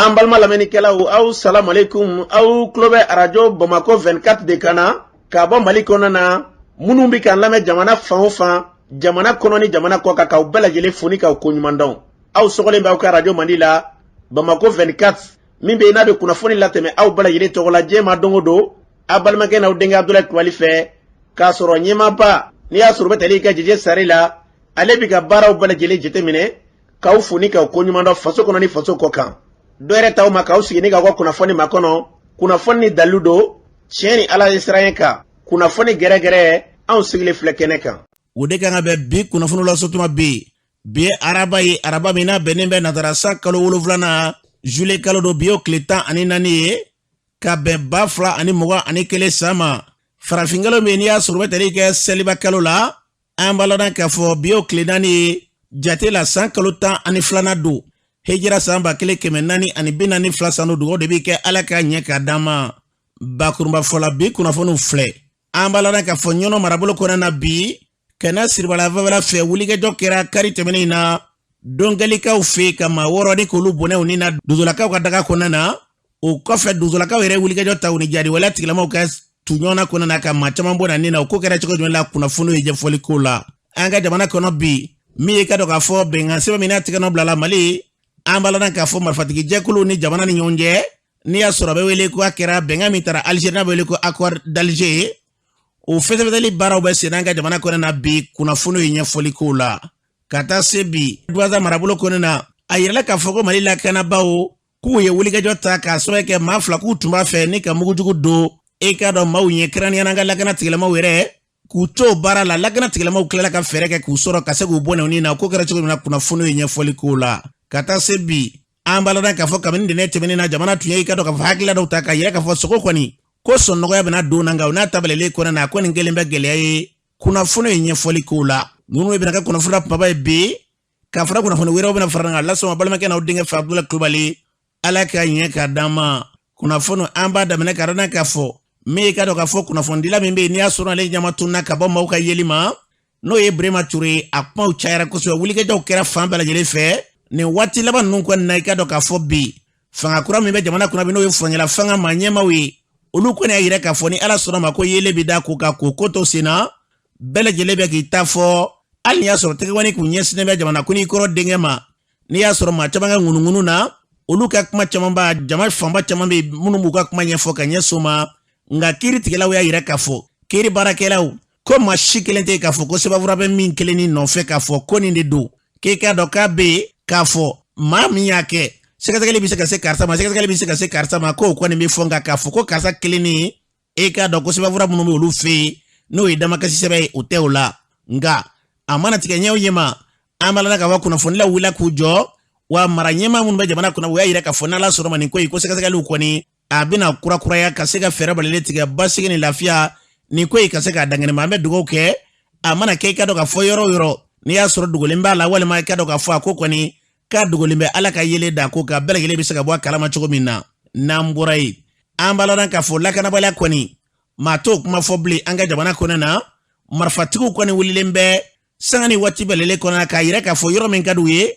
An balima lamɛnnikɛlaw, aw salamalekun. Aw tulo bɛ arajo Bamakɔ 24 de kan na ka bɔ Mali kɔnɔna na. Minnu bɛ k'an lamɛn jamana fan o fan, jamana kɔnɔ ni jamana kɔ kan, k'aw bɛɛ lajɛlen fo ni k'aw koɲuman dɔn. Aw sɔgɔlen bɛ aw ka arajo mandi la, Bamakɔ 24, min bɛ yen n'a bɛ kunnafoni latɛmɛ aw bɛɛ lajɛlen tɔgɔ la diɲɛ ma don o don, aw balimakɛ n'aw denkɛ Abudulayi Kulubali fɛ, k'a sɔrɔ ɲɛmaaba n'i y'a sɔrɔ u bɛ tali kɛ Jeje Sare la, ale bɛ ka baaraw bɛɛ lajɛlen jateminɛ, k'aw fo ni k'aw koɲuman dɔn faso kɔnɔ ni faso kɔ kan. Dɔ yɛrɛ t'aw ma k'aw sigi ni k'aw ka kunnafoni makɔnɔ, kunnafoni ni dalilu don, tiɲɛ ni Ala ye siran kan, kunnafoni gɛrɛgɛrɛ, anw sigilen filɛ kɛnɛ kan. O de kan ka bɛn bi kunnafoni lasɔtuma bi. Bi ye araba ye, araba min n'a bɛnnen bɛ natara san kalo wolonfilanan, juillet kalo don. Bi y'o tile 14 ye ka bɛn 2021 san ma, farafinkalo min n'i y'a sɔrɔ bɛ tali kɛ seliba kalo la. An b'a ladɔn k'a fɔ bi y'o tile 4 ye jate la, san kalo 12nan don, hijira san 1442 san don. Dugawu de bɛ kɛ Ala ka ɲɛ k'a d'an ma. Bakurunba fɔ la, bi kunnafoniw filɛ. An b'a ladɔn k'a fɔ Ɲɔnɔ marabolo kɔnɔna na bi, kɛnɛ siribala fanfɛla fɛ, wulikajɔ kɛra kari tɛmɛnen in na Dongalikaw fɛ ka maa 6 ni k'olu bɔnɛ u ni na Dozolakaw ka daga kɔnɔna na. O kɔfɛ, Dozolakaw yɛrɛ wulikajɔ ta u ni jadiwaleya tigilamaw ka tu ɲɔgɔn na kɔnɔna na ka maa caman bɔnɛ ni na. O ko kɛra cogo jumɛn la? Kunnafoniw ye ɲɛfɔli ko la an ka jamana kɔnɔ bi, min ye ka dɔn k'a fɔ bɛnkan sɛbɛn min n'a tɛgɛnɔ bilala Mali, an b'a ladɔn k'a fɔ marifatigi jɛkuluw ni jamana ni ɲɔgɔn cɛ, n'i y'a sɔrɔ a bɛ wele ko a kɛra bɛnkan min tara Algérie, n'a bɛ wele ko accord d'Alger, o fɛsɛfɛsɛli baaraw bɛ sen an ka jamana kɔnɔ na bi. Kunnafoniw ye ɲɛfɔli kow la ka taa se bi Duwaza marabolo kɔnɔ na, a yirala k'a fɔ ko Mali lakanabaaw k'u ye wulikajɔ ta k'a sababu kɛ maa 2 k'u tun b'a fɛ ni ka mugujugu don e k'a dɔn maaw ɲɛ, kɛrɛnkɛrɛnnenya an ka lakana tigilamaw yɛrɛ k'u to baara la. Lakana tigilamaw tilala ka fɛɛrɛ kɛ k'u sɔrɔ ka se k'u bɔnɛ u ni na. Ko kɛra cogo min na? Kunnafoniw ye ɲɛfɔli kow la ka taa se bi. An b'a ladɔn k'a fɔ kabini ntɛnɛn tɛmɛnen na, jamana tun ye i ka dɔn k'a fɔ hakilila dɔw ta k'a yira k'a fɔ sogo kɔni ko sɔn nɔgɔya bɛna don na, nka o n'a ta bɛlɛlen kɔnɔ na, a kɔni kɛlen bɛ gɛlɛya ye. Kunnafoni ye ɲɛfɔli kow la. Ninnu bɛna kɛ kunnafoni kumaba ye bi, ka fara kunnafoni wɛrɛw bɛna fara kan lasɔn balimakɛ n'aw denkɛ fɛ, Abudulayi Kulubali. Ala ka ɲɛ k'a d'an ma. Kunnafoni, an b'a daminɛ ka dɔn k'a fɔ min ye ka dɔn k'a fɔ kunnafonidila min bɛ yen n'i y'a sɔrɔ ale ɲama tununa ka bɔ maaw ka yeli ma, n'o ye Burema Ture. A kumaw cayara kosɛbɛ, wulikajɔw kɛra fan bɛɛ lajɛlen fɛ nin waati laban ninnu kɔni na. I ka dɔn k'a fɔ bi, fanga kura min bɛ jamana kunna bi, n'o ye furancɛla fanga maa ɲɛmaaw ye, olu kɔni y'a yira k'a fɔ ni Ala sɔnna ma ko yeelen bɛ da ko kan k'o ko to sen na. Bɛɛ lajɛlen bɛ k'i ta fɔ, hali n'i y'a sɔrɔ tɛgɛkɔni kun ɲɛsinnen bɛ jamanakuntigi kɔrɔ denkɛ ma. N'i y'a sɔrɔ maa caman ka ŋunuŋunu na, olu ka kuma caman ba, jama fanba caman bɛ minnu b'u ka kuma ɲɛfɔ ka ɲɛsin o ma. Nka kiiri tigɛlaw y'a yira k'a fɔ, kiiri baarakɛlaw ko maa si kelen tɛ k'a fɔ ko sɛbɛnfura bɛ min kelen ni nɔfɛ k'a fɔ ko nin de don, k'e k'a dɔn k'a bɛ yen k'a fɔ maa min y'a kɛ, sɛgɛsɛgɛli bɛ se ka se karisa ma, sɛgɛsɛgɛli bɛ se ka se karisa ma, k'o kɔni bɛ fɔ. Nka k'a fɔ ko karisa kelen ni e k'a dɔn ko sɛbɛnfura minnu bɛ olu fɛ yen, n'o ye damakasi sɛbɛn ye, o tɛ o la. Nka a mana tigɛ ɲɛ o ɲɛ ma, an b'a la k'a fɔ kunnafonilaw wulila k'u jɔ wa mara ɲɛmaa minnu bɛ jamana kɔnɔ, u y'a yira k'a fɔ n'Ala sɔnna ma nin ko in ko sɛgɛsɛgɛliw kɔni a bɛna kurakuraya ka se ka fɛɛrɛ balalen tigɛ basigi ni lafiya nin ko in ka se k'a dankɛnɛma. An bɛ dugawu kɛ, a mana kɛ i ka dɔn k'a fɔ yɔrɔ o yɔrɔ n'i y'a sɔrɔ dogolen b'a la, walima i ka dɔn k'a fɔ a ko kɔni k'a dogolen bɛ, Ala ka yeelen da ko kan, bɛɛ lajɛlen bɛ se ka bɔ a kalama cogo min na. N'an bɔra yen, an b'a ladɔn k'a fɔ lakanabaliya kɔni, maa t'o kuma fɔ bilen an ka jamana kɔnɔ na. Marifatigiw kɔni wulilen bɛ sanga ni waati bɛɛ lajɛlen kɔnɔ k'a yira k'a fɔ yɔrɔ min ka d'u ye,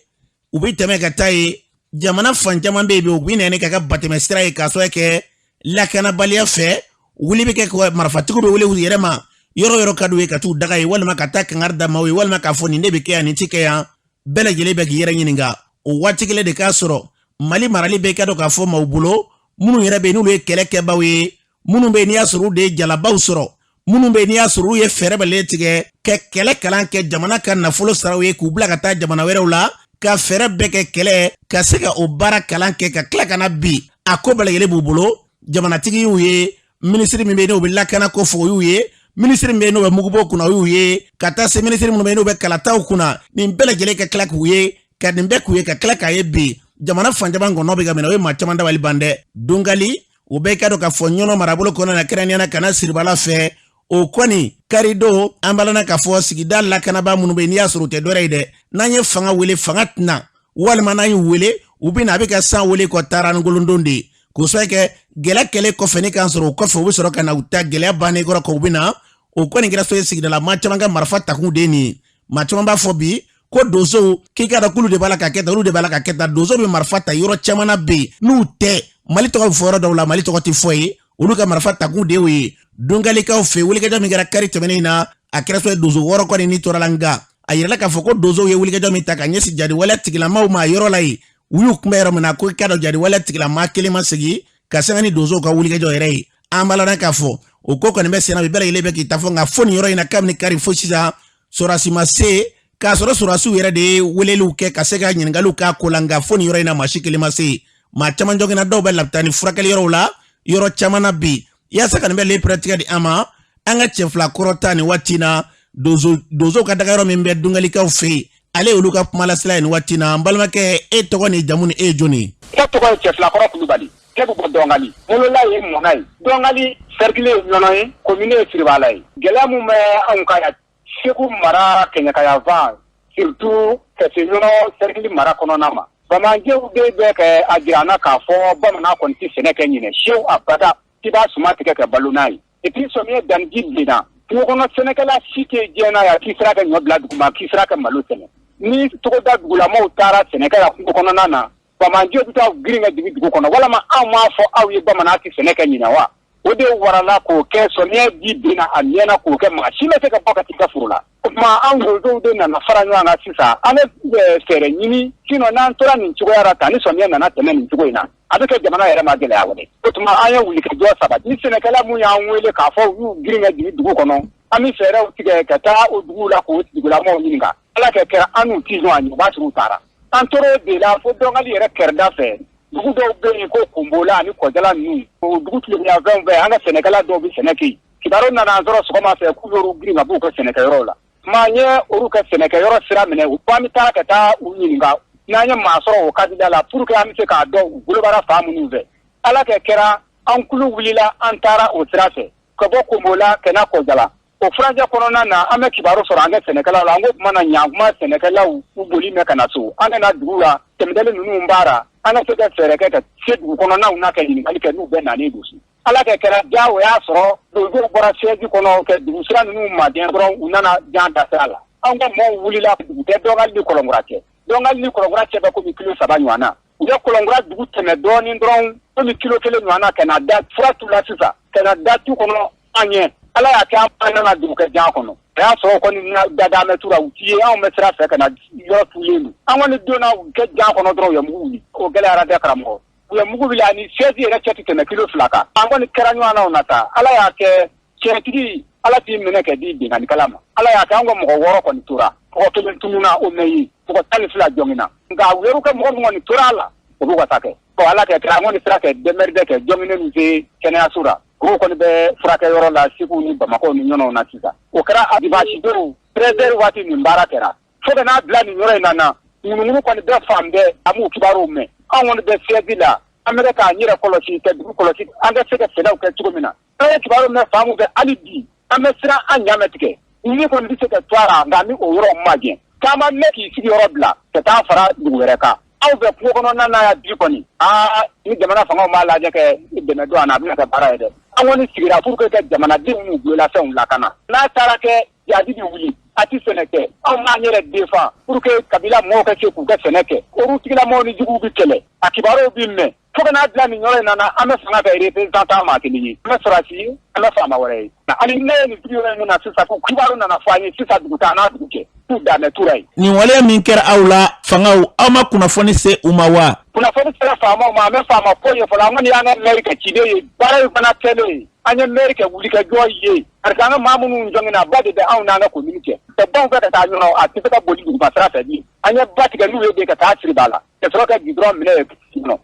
u bɛ tɛmɛ ka taa yen. Jamana fan caman bɛ yen bi, u bɛ na ni ka kɛ batɛmɛ sira ye k'a sababu kɛ lakanabaliya fɛ. Wuli bɛ kɛ, marifatigiw bɛ wuli u yɛrɛ ma, yɔrɔ yɔrɔ ka d'u ye ka t'u daga yen, walima ka taa kangari da maaw ye, walima k'a fɔ nin de bɛ kɛ yan, nin ti kɛ yan. Bɛɛ lajɛlen bɛ k'i yɛrɛ ɲininka. O waati kelen de k'a sɔrɔ Mali marali bɛ ka dɔn k'a fɔ maaw bolo minnu yɛrɛ bɛ yen n'olu ye kɛlɛkɛbaw ye, minnu bɛ yen n'i y'a sɔrɔ u de ye jalabaw sɔrɔ, minnu bɛ yen n'i y'a sɔrɔ u ye fɛɛrɛ bɛɛ tigɛ ka kɛlɛ kalan kɛ, jamana ka nafolo sara u ye k'u bila ka taa jamana wɛrɛw la ka fɛɛrɛ bɛɛ kɛ kɛlɛ ka se ka o baara kalan kɛ, ka tila ka na bi a ko bɛɛ lajɛlen b'u bolo. Jamanatigi y'u ye, minisiri min bɛ yen n'o bɛ lakana ko fɔ o y'u ye, minisiri min bɛ yen n'o bɛ mugubɔ kunna o y'u ye, ka taa se minisiri minnu bɛ yen n'u bɛ kalataw kunna, nin bɛɛ lajɛlen ka tila k'u ye, ka nin bɛɛ k'u ye, ka tila k'a ye bi jamana fan caman kɔnɔ bɛ ka minɛ. O ye maa caman dabali ban dɛ. Dongali, o bɛɛ ka dɔn k'a fɔ Ɲɔnɔ marabolo kɔnɔ na, kɛrɛnkɛrɛnnenya la ka na Siribala fɛ, o kɔni karidon, an b'a ladɔn k'a fɔ sigida lakanabaa minnu bɛ yen n'i y'a sɔrɔ u tɛ dɔwɛrɛ ye dɛ, n'an ye fanga wele, fanga tɛna, walima n'an y'u wele, u bɛ na. A bɛ ka san wele kɔ taara ni golondon de ye k'o sababu kɛ gɛlɛya kɛlen kɔfɛ ni k'an sɔrɔ o kɔfɛ, u bɛ sɔrɔ ka na u ta gɛlɛya bannen kɔrɔ kɔ, u bɛ na. O kɔni kɛra so ye sigidala maa caman ka marifa takun de ye nin ye. Maa caman b'a fɔ bi Ko donsow, k'i k'a dɔn k'olu de b'a la ka kɛ tan, olu de b'a la ka kɛ tan. Donsow bɛ marifa ta yɔrɔ caman na bɛ yen, n'u tɛ, Mali tɔgɔ bɛ fɔ yɔrɔ dɔw la, Mali tɔgɔ tɛ fɔ yen. Olu ka marifa takun de y'o ye. Dongalikaw fɛ, wulikajɔ min kɛra kari tɛmɛnen in na, a kɛra so ye donso 6 kɔni ni tora la. Nka a yirala k'a fɔ ko donsow ye wulikajɔ min ta ka ɲɛsin jadiwale tigilamaw ma yɔrɔ la yen, u y'u kunbɛn yɔrɔ min na, ko i k'a dɔn jadiwale tigilamaa kelen ma segin ka sanga ni donsow ka wulikajɔ yɛrɛ ye. An b'a ladɔn k'a fɔ o ko kɔni bɛ senna bi, bɛɛ lajɛlen bɛ k'i ta fɔ. Nka fo nin yɔrɔ in na, kabini kari fo sisan, sɔrɔdasi ma se, k'a sɔrɔ sɔrɔdasiw yɛrɛ de ye weleliw kɛ ka se ka ɲininkaliw k'a ko la. Nka fo nin yɔrɔ in na, maa si kelen ma se. Maa caman jɔginna, dɔw bɛ lapitani furakɛli yɔrɔw la yɔrɔ caman na bi. Yaasa ka nin bɛɛ pɛrɛtigɛ di an ma, an ka cɛ fila kɔrɔta nin waati na, donsow ka dagayɔrɔ min bɛ Dungalikaw fɛ yen, ale y'olu ka kumalasela ye nin waati na. N balimakɛ, e tɔgɔ ni jamu ni e ye jɔni ye? Ne tɔgɔ ye Cɛfilakɔrɔ Kulubali, ne bɛ bɔ Dɔngali. Wolola ye Mɔna ye. Dɔngali sɛrikili ye Ɲɔnɔ ye, komini ye Siribala ye. Gɛlɛya min bɛ anw kan yan Segu mara kɛɲɛkayanfan, surtout ka se Ɲɔnɔ sɛrikili mara kɔnɔna ma, Bamanjɛw de bɛ kɛ a jira an na k'a fɔ bamanan kɔni tɛ sɛnɛ kɛ ɲinɛ sew abada, k'i b'a suma tigɛ ka balo n'a ye. Et puis sɔmiɲɛ danniji binna, kungo kɔnɔ sɛnɛkɛla si tɛ diɲɛ na yan k'i sera ka ɲɔ bila duguma, k'i sera ka malo sɛnɛ. Ni togoda dugulamaw taara sɛnɛkɛ la kungo kɔnɔna na, bamanjɛw bɛ taa girin ka jigin dugu kɔnɔ. Walama anw m'a fɔ aw ye bamanan tɛ sɛnɛ kɛ ɲinɛ wa? O de warala k'o kɛ sɔmiɲɛ ji binna a mɛnna k'o kɛ, maa si ma se ka bɔ ka t'i ka foro la. O tuma anw donsow de nana fara ɲɔgɔn kan sisan, an bɛ fɛɛrɛ ɲini, sinon n'an tora nin cogoya la tan, ni sɔmiɲɛ nana tɛmɛ nin cogo in na, a bɛ kɛ jamana yɛrɛ ma gɛlɛya wɛrɛ. O tuma an ye wulikajɔ sabati. Ni sɛnɛkɛla mun y'an wele k'a fɔ u y'u girin ka jigin dugu kɔnɔ, an bɛ fɛɛrɛw tigɛ ka taa o duguw la k'o dugulamɔgɔw ɲininka. Ala kɛ kɛra an n'u ti ɲɔgɔn ye, o b'a sɔrɔ u taara. An tora o de la fo Dɔngali yɛrɛ kɛrɛda fɛ, dugu dɔw bɛ yen ko Kunbola ani Kɔjala ninnu, o dugu tilebiyanfɛnw fɛ, an ka sɛnɛkɛla dɔw bɛ sɛnɛ kɛ yen. Kibaru nana an sɔrɔ sɔgɔma fɛ k'u y'olu girin ka b'u ka sɛnɛkɛyɔrɔw la. Tuma an ye olu ka sɛnɛkɛyɔrɔ sira minɛ, u ko an bɛ taa ka taa u ɲininka n'an ye maa sɔrɔ o kabila la, pour que an bɛ se k'a dɔn u bolobara fan minnu fɛ. Ala kɛ kɛra an kulu wulila, an taara o sira fɛ ka bɔ Kunbola ka na Kɔjala. O furancɛ kɔnɔna na, an bɛ kibaru sɔrɔ an ka sɛnɛkɛlaw la. An ko tuma na ɲankuma sɛnɛkɛlaw u boli mɛn ka na so, an ka na dugu la tɛmɛdali ninnu baara, an ka se ka fɛɛrɛ kɛ ka se dugu kɔnɔnaw na ka ɲininkali kɛ n'u bɛɛ nanen don so. Ala kɛ kɛra ja, o y'a sɔrɔ donsow bɔra siège kɔnɔ ka dugu sira ninnu magɛn dɔrɔn, u nana jan da sira la. Anw ka mɔɔw wulila, dugu tɛ Dɔngali ni Kɔlɔnkura cɛ. Dɔngali ni Kɔlɔnkura cɛ bɛ komi kilo 3 ɲɔgɔn na. U ye Kɔlɔnkura dugu tɛmɛ dɔɔnin dɔrɔn, komi kilo 1 ɲɔgɔn na, ka na da fura tu la sisan, ka na da tu kɔnɔ an ɲɛ. Ala y'a kɛ an nana dugu kɛ jan kɔnɔ, a y'a sɔrɔ kɔni dada mɛ tura, u ti ye. Anw bɛ sira fɛ ka na, yɔrɔ tulen don. An kɔni donna u kɛ jan kɔnɔ dɔrɔn, u ye mugu wuli. O gɛlɛyara dɛ karamɔgɔ, u ye mugu wuli, ani siège yɛrɛ cɛ tɛ tɛmɛ kilo 2 kan. An kɔni kɛra ɲɔgɔn na o na taa. Ala y'a kɛ tiɲɛtigi, Ala t'i minɛ kɛ di binkannikɛla ma. Ala y'a kɛ an ka mɔgɔ 6 kɔni tora, mɔgɔ kelen tununna, o mɛ ye, mɔgɔ 12 jɔngina. Nka u yɛrɛ ka mɔgɔ min kɔni tora a la, o b'u ka taa kɛ. Bon, Ala kɛ kɛra an kɔni sera kɛ dɛmɛrɛdɛ kɛ jɔnginen ninnu se kɛnɛyaso la. Olu kɔni bɛ furakɛyɔrɔ la Segu ni Bamakɔ ni Ɲɔnɔw na sisan. O kɛra a dimanche don 13 heures waati nin baara kɛra. Fo ka n'a bila nin yɔrɔ in na na ŋunuŋunu kɔni bɛ fan bɛɛ, an b'u kibaruw mɛn. Anw kɔni bɛ siège la, an bɛ k'an yɛrɛ kɔlɔsi, ka dugu kɔlɔsi, an ka se ka sɛnɛw kɛ cogo min na. An ye kibaru mɛn fan mun fɛ, hali bi an bɛ siran, an ɲa mɛ tigɛ ni kɔni bɛ se ka to a la, nka ni o yɔrɔ ma gɛn caman mɛn k'i sigiyɔrɔ bila ka taa fara dugu wɛrɛ kan. Aw bɛ kungo kɔnɔna na yan bi kɔni, aa, ni jamana fangaw m'a lajɛ kɛ dɛmɛ don an na, a bɛna kɛ baara ye dɛ. An kɔni sigira pour que ka jamanadenw n'u bololafɛnw lakana. N'a taara kɛ jadi bɛ wuli, a tɛ sɛnɛ kɛ, anw b'an yɛrɛ défend pour que kabila mɔgɔw ka se k'u ka sɛnɛ kɛ. Olu tigilamɔgɔw ni juguw bɛ kɛlɛ, a kibaruw bɛ mɛn. Fo ka n'a bila nin yɔrɔ in na, an bɛ fanga kɛ représentant maa kelen ye, an bɛ sɔrɔdasi ye, an bɛ faama wɛrɛ ye. Hali ne ye nin sigiyɔrɔ in na sisan, ko kibaru nana fɔ an ye sisan, dugu taa n'a dugu cɛ, k'u danbɛ tura ye. Nin waleya min kɛra aw la, fangaw, aw ma kunnafoni se u ma wa? Kunnafoni sera faamaw ma, an bɛ faama ko ye fɔlɔ. An kɔni y'an ka maire kɛ ciden ye, baara in fana kɛlen ye, an ye maire kɛ wulikajɔ ye, parce que an ka maa minnu jɔngina, ba de bɛ anw n'an ka commune cɛ. Ka baw fɛ ka taa Ɲɔnɔ, a tɛ se ka boli duguma sira fɛ bilen. An ye ba tigɛ n'u ye de ka taa Siriba la, ka sɔrɔ ka goudron minɛ yen.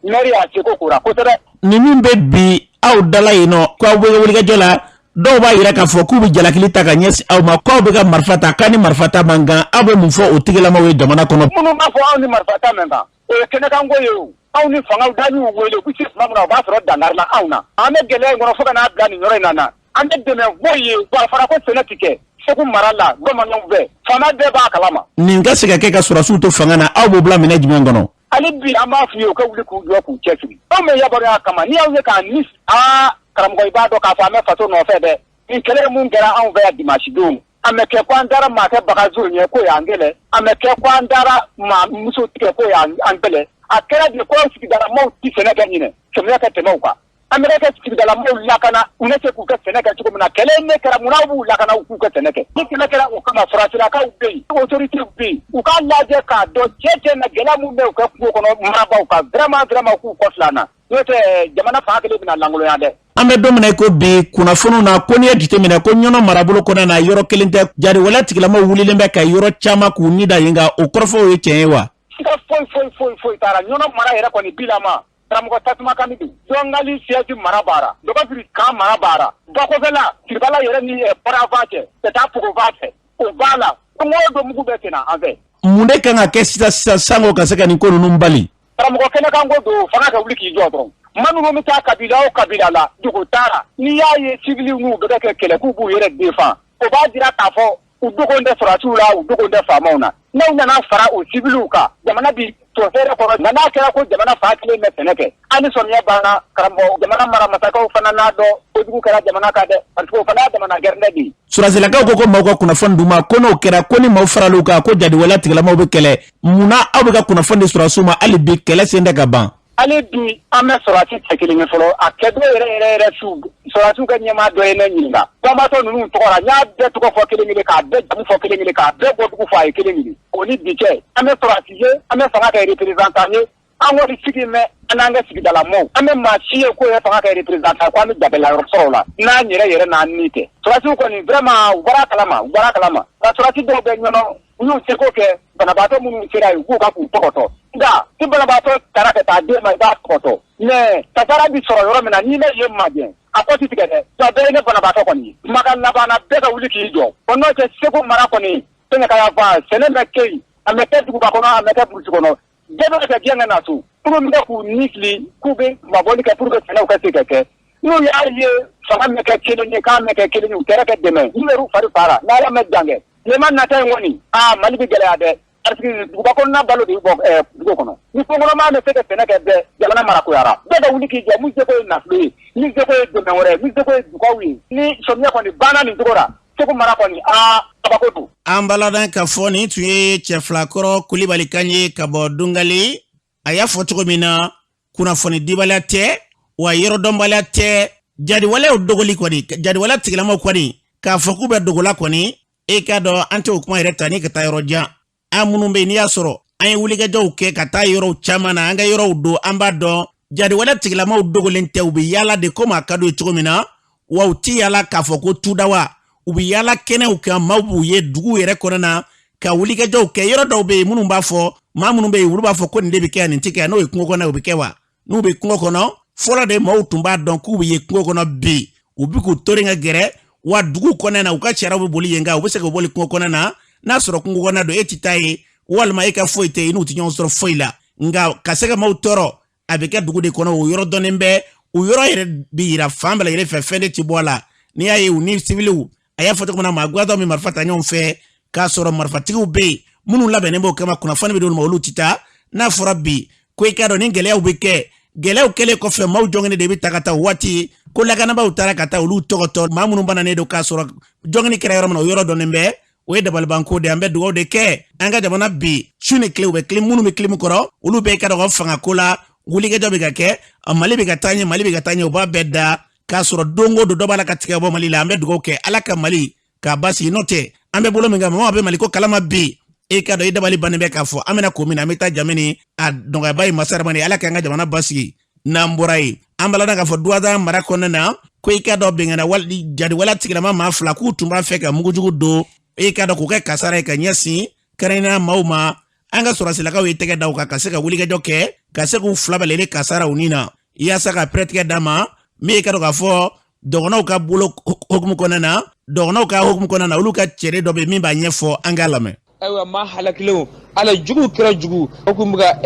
Maire y'a seko k'o la kosɛbɛ. Nin min bɛ bi aw dala yen nɔ, k'aw bɛ wulikajɔ la, dɔw b'a yira k'a fɔ k'u bɛ jalakili ta ka ɲɛsin aw ma, k'aw bɛ ka marifa ta, k'a ni marifa ta man kan. Aw bɛ mun fɔ o tigilamaw ye jamana kɔnɔ? Minnu b'a fɔ anw ni marifa ta man kan, o ye kɛnɛkanko ye. O anw ni fangaw da y'u wele, u bɛ se tuma min na, o b'a sɔrɔ dankari la anw na. An bɛ gɛlɛya in kɔnɔ fo ka n'a bila nin yɔrɔ in na. An bɛ dɛmɛ foyi ye wa fara ko sɛnɛ ti kɛ Segu mara la, bamananw fɛ, faama bɛɛ b'a kalama. Nin ka se ka kɛ ka sɔrɔdasiw to fanga na, aw b'o bila minɛ jumɛn kɔnɔ? Hali bi an b'a f'u ye u ka wuli k'u jɔ k'u cɛsiri. Anw bɛ yamaruya kama, n'i y'anw ye k'a ni aa karamɔgɔ, i b'a dɔn k'a fɔ an bɛ faso nɔfɛ dɛ. Nin kɛlɛ mun kɛra anw fɛ yan dimanche don, A mɛ kɛ ko an taara maa kɛ bagajo ɲɛ k'o y'an kɛlɛ, a mɛ kɛ ko an taara maa muso tigɛ k'o y'an kɛlɛ. A kɛra de ko sigidalamaw ti sɛnɛ kɛ ɲinɛ, samiya ka tɛmɛ u kan. An bɛ kɛ sigidalamɔgɔw lakana, u ne se k'u ka sɛnɛ kɛ cogo min na. Kɛlɛ ne kɛra, munna b'u lakana u k'u ka sɛnɛ kɛ? Ni kɛlɛ kɛra o kama, sɔrɔdasilakaw bɛ yen, autorités bɛ yen, u k'a lajɛ k'a dɔn cɛ cɛ na gɛlɛya min bɛ u ka kungo kɔnɔ marabaaw kan. Vraiment, vraiment, u k'u kɔfilɛ an na, n'o tɛ jamana fan kelen bɛna lankolonya dɛ. An bɛ don min na i ko bi, kunnafoniw na ko n'i ye jateminɛ ko Ɲɔnɔ marabolo kɔnɔna na, yɔrɔ kelen tɛ, jadiwaleya tigilamaw wulilen bɛ ka yɔrɔ caman k'u ni da yen kan. O kɔrɔfɔw ye tiɲɛ ye wa? Siga foyi foyi foyi foyi t'a la. Ɲɔnɔ mara yɛrɛ kɔni bilama, karamɔgɔ, tasuma kami don. Dɔngali siège mara b'ara, Dɔgɔfiri kan mara b'ara, bakɔfɛla Siribala yɛrɛ ni Parafa cɛ ka taa Pogofa fɛ, o b'a la. Don o don mugu bɛ senna an fɛ. Mun de kan ka kɛ sisan sisan sango ka se ka nin ko ninnu bali? Karamɔgɔ, kɛnɛkan ko don, fanga ka wuli k'i jɔ dɔrɔn. Maa minnu bɛ taa kabila o kabila la, dugu taara, n'i y'a ye civil n'u bɛ kɛ kɛlɛ k'u b'u yɛrɛ défend, o b'a jira k'a fɔ u dogon tɛ sɔrɔdasiw la, u dogon tɛ faamaw na. N'aw nana fara o civiliw kan, jamana bi to hɛrɛ kɔnɔ. Nka n'a kɛra ko jamana fa kelen bɛ sɛnɛ kɛ, hali ni sɔmiya banna, karamɔgɔ, jamana mara masakɛw fana n'a dɔn kojugu kɛra jamana kan dɛ, parce que o fana y'a jamana gɛrɛndɛ de ye. Sɔrɔdasilakaw ko ko maaw ka kunnafoni d'u ma, ko n'o kɛra ko ni maaw faral'u kan, ko jadiwaleya tigilamaw bɛ kɛlɛ. Munna aw bɛ ka kunnafoni di sɔrɔdasiw ma hali bi kɛlɛ sen tɛ ka ban? Hali bi an bɛ sɔrɔdasi cɛ kelen ye fɔlɔ. A kɛ don yɛrɛ yɛrɛ yɛrɛ su, sɔrɔdasiw ka ɲɛmaa dɔ ye ne ɲininka banbaatɔ ninnu tɔgɔ la. N y'a bɛɛ tɔgɔ fɔ kelen kelen, k'a bɛɛ jamu fɔ kelen kelen, k'a bɛɛ bɔdugu fɔ a ye kelen kelen. O ni bi cɛ, an bɛ sɔrɔdasi ye, an bɛ fanga kɛ représentant ye, an kɔni sigi mɛn an n'an ka sigidala mɔɔw. An bɛ maa si ye k'o ye fanga kɛ représentant ko an bɛ jabɛla yɔrɔ sɔrɔ o la n'an yɛrɛ yɛrɛ n'an ni tɛ. Sɔrɔdasiw kɔni, vraiment, u bɔra a kalama, u bɔra a kalama. Nka sɔrɔdasi dɔw bɛ Ɲɔnɔ, u y'u seko kɛ, banabaatɔ minnu sera yen, u k'u ka k'u tɔgɔtɔ. Nka ni banabaatɔ taara ka taa den ma, i b'a tɔgɔtɔ, mais kasara bi sɔrɔ yɔrɔ min na, n'i ma yen magɛn, a kɔ ti tigɛ dɛ. Nka bɛɛ ye ne banabaatɔ kɔni ye. Kumakan laban na, bɛɛ ka wuli k'i jɔ o n'o tɛ. Segu mara kɔni, Sɛnɛkaya fan, sɛnɛ bɛ kɛ yen, a bɛ kɛ duguba kɔnɔ, a bɛ kɛ burusi kɔnɔ, bɛɛ bɛ ka gɛn ka na so. Minnu bɛ k'u ni fili k'u bɛ mabɔli kɛ pour que sɛnɛw ka se ka kɛ, n'u y'a ye fanga bɛ kɛ kelen ye, k'an bɛ kɛ kelen ye, u kɛra ka dɛmɛ, n'u yɛrɛ fari fara n'ala ma jan kɛ, tilema nata in kɔni, aa, Mali bɛ gɛlɛya dɛ, parce que duguba kɔnɔna balo de bɛ bɔ dugu kɔnɔ. Ni kɔnɔmaa bɛ se ka sɛnɛ kɛ bɛɛ, jamana marakoyara. Bɛɛ ka wuli k'i jɔ, min seko ye nafolo ye, min seko ye dɛmɛ wɛrɛ ye, min seko ye dugawu ye. Ni sɔmiya kɔni banna nin cogo la, Segu mara kɔni, aa, kabako don. An b'a ladɔn k'a fɔ nin tun ye Cɛfilakɔrɔ Kulibali kan ye ka bɔ Dungali. A y'a fɔ cogo min na, kunnafoni dibaliya tɛ wa yɔrɔdɔnbaliya tɛ. Jadiwalew dogoli kɔni, jadiwaleya tigilamaw kɔni k'a fɔ k'u bɛ dogo la kɔni, e k'a dɔn an tɛ o kuma yɛrɛ ta ni ka taa yɔrɔ jan. An minnu bɛ yen, n'i y'a sɔrɔ an ye wulikajɔw kɛ ka taa yɔrɔw caman na, an ka yɔrɔw don, an b'a dɔn jadiwale tigilamaw dogolen tɛ. U bɛ yaala de komi a ka d'u ye cogo min na, wa u ti yaala k'a fɔ ko tudawa. U bɛ yaala kɛnɛw kan, maaw b'u ye duguw yɛrɛ kɔnɔ na ka wulikajɔw kɛ. Yɔrɔ dɔw bɛ yen minnu b'a fɔ, maa minnu bɛ yen, olu b'a fɔ ko nin de bɛ kɛ, nin tɛ kɛ. N'o ye kungo kɔnɔ, o bɛ kɛ wa? N'u bɛ kungo kɔnɔ fɔlɔ de, maaw tun b'a dɔn k'u bɛ ye kungo kɔnɔ. Bi u bɛ k'u tori ka gɛrɛ wa dugu kɔnɔ na, u ka sariyaw bɛ boli yen kan, u bɛ se ka boli kungo kɔnɔ na. N'a sɔrɔ kungo kɔnɔ don, e tɛ taa ye, walima e ka foyi tɛ yen, n'u tɛ ɲɔgɔn sɔrɔ foyi la. Nka ka se ka maaw tɔɔrɔ, a bɛ kɛ dugu de kɔnɔ, o yɔrɔ dɔnnen bɛ, o yɔrɔ yɛrɛ bɛ yira fan bɛɛ lajɛlen fɛ, fɛn de ti bɔ a la. N'i y'a ye u ni siwiliw, a y'a fɔ cogo min na, maa gwatɔ min marifa ta ɲɔgɔn fɛ, k'a sɔrɔ marifatigiw bɛ yen minnu labɛnnen b'o kama, kunnafoni bɛ d'olu ma, olu ti taa. N'a fɔra bi ko i k'a dɔn ni gɛlɛyaw bɛ kɛ, gɛlɛyaw kɛlen kɔfɛ, maaw jɔngɛnɛ de bɛ ta ka taa o waati ko lakanabaaw taara ka taa olu tɔgɔtɔ, maa minnu bananen don, k'a sɔrɔ jɔngɛni kɛra yɔrɔ min na, o yɔrɔ dɔnnen bɛ. O ye dabalibanko de. An bɛ dugawu de kɛ an ka jamana bi su ni tile. U bɛ kile minnu bɛ kilimu kɔrɔ, olu bɛɛ ka dɔgɔ fangako la, wulikajɔ bɛ ka kɛ, Mali bɛ ka taa ɲɛ, Mali bɛ ka taa ɲɛ. U b'a bɛɛ da k'a sɔrɔ don o don dɔ b'a la ka tigɛ bɔ Mali la. An bɛ dugawu kɛ Ala ka Mali k'a basigi, n'o tɛ an bɛ bolo min kan, mɔgɔ bɛ Mali ko kalama bi, e ka dɔn i dabali bannen bɛ k'a fɔ an bɛna ko min na, an bɛ taa jamana ni a nɔgɔyaba ye masa ramani. Ala k'an ka jamana basigi. N'an bɔra yen, an b'a ladɔn k'a fɔ Duwanza mara kɔnɔna na ko i ka dɔn bɛnkanna wali jadiwala tigilama maa fila k'u tun b'a fɛ ka mugujugu don, e ka dɔn k'o kɛ kasara ye ka ɲɛsin kɛrɛnkɛrɛnnenya maaw ma. An ka sɔrɔsilakaw ye tɛgɛ da u kan ka se ka wulikajɔ kɛ ka se k'u fila bɛɛ lajɛlen kasara u ni na, yaasa ka pɛrɛtigɛ d'a ma. Min ye ka dɔn k'a fɔ dɔgɔnɔw ka bolo hukumu kɔnɔna na, dɔgɔnɔw ka hukumu kɔnɔna na, olu ka cɛden dɔ bɛ min b'a ɲɛfɔ, an k'a lamɛn. Ayiwa, maa halakilenw, ala jugu kɛra jugu o kun bɛ ka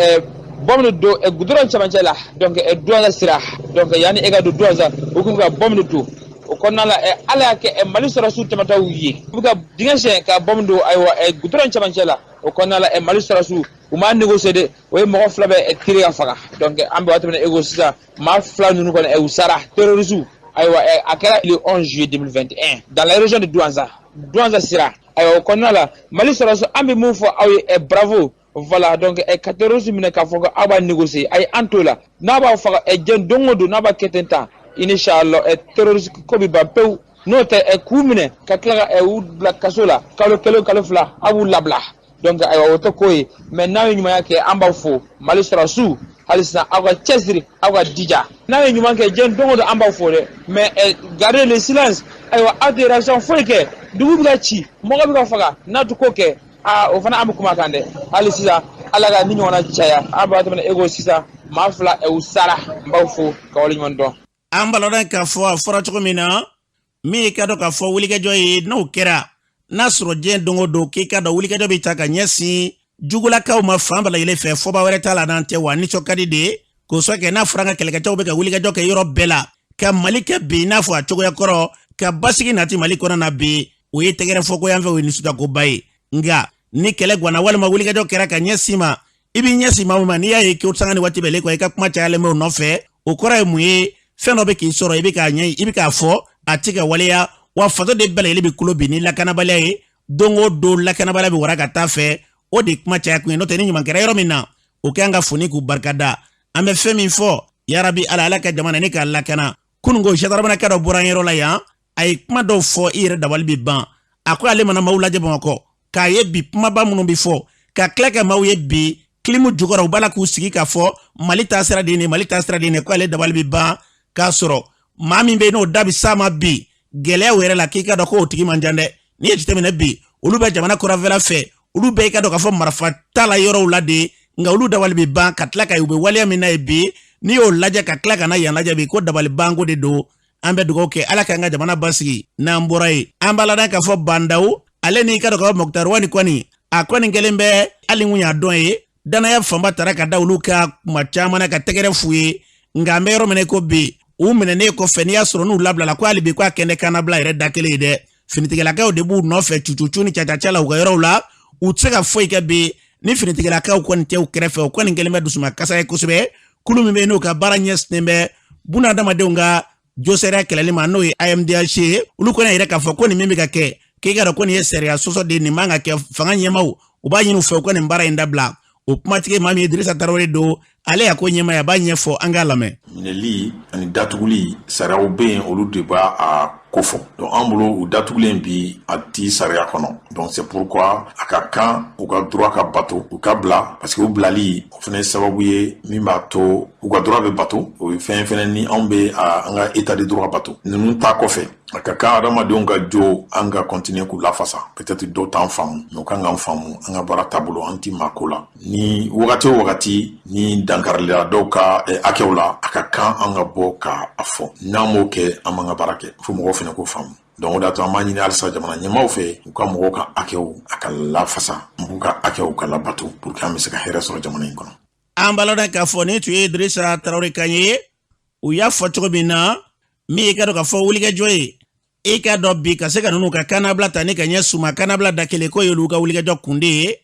bɔmu de don gudɔrɔn cɛmancɛ la, donc Duwanza sira, donc yanni e ka don Duwanza, o kun bɛ ka bɔmu de don o kɔnɔna la. Ala y'a kɛ Mali sɔrɔdasiw tɛmɛtɔw ye, u bɛ ka dingɛ sen ka bɔmu don, ayiwa, gudɔrɔn cɛmancɛ la. O kɔnɔna la, Mali sɔrɔdasiw, u m'a négocier dɛ, o ye mɔgɔ fila bɛ tirer ka faga. Donc an bɛ waati min na e ko sisan, maa fila ninnu kɔni, u sara, terroristes. Ayiwa, a kɛra le 11 juillet 2021 dans la région de Douentza. Douentza sira. Ayiwa, o kɔnɔna la, Mali sɔrɔdasiw, an bɛ mun fɔ aw ye? Bravo, voilà. Donc ka terroriste minɛ k'a fɔ ko aw b'a négocier, ayi, an t'o la. N'a b'aw faga diɲɛ don o don, n'a b'a kɛ ten tan, inshallah terroriste ko bɛ ban pewu. N'o tɛ, k'u minɛ ka tila ka u bila kaso la kalo 1, kalo 2, aw b'u labila. Donc ayiwa, o tɛ ko ye. Mais n'aw ye ɲumanya kɛ, an b'aw fo, Mali sɔrɔdasiw. Hali sisan, aw ka cɛsiri, aw ka dija. N'a ye ɲuman kɛ, diɲɛ don o don, an b'aw fo dɛ. Mais garder le silence, ayiwa, aw tɛ réaction foyi kɛ. Dugu bɛ ka ci, mɔgɔ bɛ ka faga, n'a tɛ ko kɛ, aa, o fana an bɛ kuma kan dɛ. Hali sisan, Ala ka ni ɲɔgɔnna caya. An b'a tɛmɛ e ko sisan, maa 2 u sara. N b'aw fo ka waleɲuman dɔn. An b'a lɔn k'a fɔ a fɔra cogo min na, min y'i ka dɔn k'a fɔ wulikajɔ ye, n'o kɛra n'a sɔrɔ diɲɛ don o don, k'i ka dɔn wulikajɔ bɛ ta ka ɲɛsin jugulakaw ma fan bɛɛ lajɛlen fɛ, fɔba wɛrɛ t'a la n'an tɛ. Wa nisɔn ka di de k'o sɔrɔ kɛ, n'a fɔra an ka kɛlɛkɛcɛw bɛ ka wulikajɔ kɛ yɔrɔ bɛɛ la ka Mali kɛ bi i n'a fɔ a cogoya kɔrɔ, ka basigi nati Mali kɔnɔ na bi, o ye tɛgɛrɛ fɔko yan fɛ, o ye nisɔndiyakoba ye. Nka ni kɛlɛ gwanna walima wulikajɔ kɛra ka ɲɛsin ma, i b'i ɲɛsin maa min ma, n'i y'a ye ko sanga ni waati bɛɛ kɔ i ka kuma cayalen bɛ o nɔfɛ, o kɔrɔ ye mun ye? Fɛn dɔ bɛ k'i sɔrɔ, i bɛ k'a ɲɛ, i bɛ k'a fɔ, a tɛ ka waleya. Wa faso de bɛɛ lajɛlen bɛ kulo bin ni lakanabaliya ye. Don o don, lakanabaliya bɛ wara ka taa fɛ. O de kuma caya kun ye. N'o tɛ, ni ɲuman kɛra yɔrɔ min na, o k'an ka foni k'u barikada. An bɛ fɛn min fɔ, yarabi Ala, Ala ka jamana ne k'a lakana. Kunun ko gendarme dɔ bɔra an yɔrɔ la yan, a ye kuma dɔw fɔ, i yɛrɛ dabali bɛ ban. A ko ale mana maaw lajɛ Bamakɔ, k'a ye bi kumaba minnu bɛ fɔ, ka tila ka maaw ye bi kilimu jukɔrɔ, u b'a la k'u sigi k'a fɔ Mali taa sira de ye, Mali taa sira de ye, ko ale dabali bɛ ban. K'a sɔrɔ maa min bɛ yen, n'o da bɛ s'a ma bi gɛlɛyaw yɛrɛ la, k'i ka dɔn k'o tigi man jan dɛ. N'i ye jateminɛ bi, olu bɛ jamana kɔrɔnfɛla fɛ, olu bɛɛ i ka dɔn k'a fɔ marifa ta la yɔrɔw la de. Nka olu dabali bɛ ban ka tila ka u bɛ waleya min na ye bi, n'i y'o lajɛ ka tila ka na yan lajɛ bi, ko dabali banko de don. An bɛ dugawu kɛ, Ala k'an ka jamana basigi. N'an bɔra yen, an b'a ladɔn k'a fɔ Bah N'Daw, ale n'i ka dɔn k'a fɔ Moctar Ouane kɔni, a kɔni kɛlen bɛ hali kun y'a dɔn ye, danaya fanba tara ka da olu ka kuma caman na ka tɛgɛrɛ f'u ye. Nka an bɛ yɔrɔ min na ko bi, u minɛnen kɔfɛ, n'i y'a sɔrɔ n'u labilala, ko hali bi ko a kɛnɛ kannabila yɛrɛ da kelen ye dɛ. Finitigilakaw de b'u nɔfɛ cucucu ni cacaca la u ka yɔrɔw la. U tɛ se ka foyi kɛ bi ni finitigilakaw kɔni tɛ u kɛrɛfɛ. O kɔni kɛlen bɛ dusuma kasa ye kosɛbɛ. Kulu min bɛ yen, n'o ka baara ɲɛsinnen bɛ bunadamadenw ka josariya kɛlɛli ma, n'o ye AMDH ye, olu kɔni yɛrɛ k'a fɔ ko nin min bɛ ka kɛ, k'i ka dɔn ko nin ye sariya sɔsɔ de ye, nin man ka kɛ. Fanga ɲɛmaaw, u b'a ɲini u fɛ u ka nin baara in dabila. O kumatigi, maa min ye Dirisa Tarawele don, ale y'a ko ɲɛmaa ye, a b'a ɲɛfɔ, an k'a lamɛn. Minɛli ani datuguli, sariyaw bɛ yen, olu de b'a a kofɔ. Donc an bolo, u datugulen bi, a ti sariya kɔnɔ. Donc c'est pourquoi a ka kan u ka droit ka bato, u ka bila, parce que u bilali, o fana ye sababu ye min b'a to u ka droit bɛ bato. O ye fɛn fɛnɛ ni anw bɛ an ka état de droit bato. Ninnu ta kɔfɛ, a ka kan adamadenw ka jo, an ka continuer k'u lafasa. Peut-être dɔw t'an faamu, mais u kan k'an faamu an ka baara taabolo. An ti maa ko la. Ni wagati o wagati ni dankarilila dɔw ka hakɛw la, a ka kan an ka bɔ ka a fɔ. N'an m'o kɛ, an b'an ka baara kɛ fo mɔgɔw fana k'o faamu. Donc o de y'a to an b'a ɲini halisa jamana ɲɛmaaw fɛ, u ka mɔgɔw ka hakɛw a ka lafasa, mɔgɔw ka hakɛw ka labato, pour que an bɛ se ka hɛrɛ sɔrɔ jamana in kɔnɔ. An b'a lɔn k'a fɔ nin tun ye Dirisa Tarawele kan ye. U y'a fɔ cogo min na, min y'i ka dɔn k'a fɔ wulikajɔ ye, i ka dɔn bi ka se ka ninnu ka kannabila ta ni ka ɲɛ suma kannabila da kelen ko y'olu ka wulikajɔ kunde ye,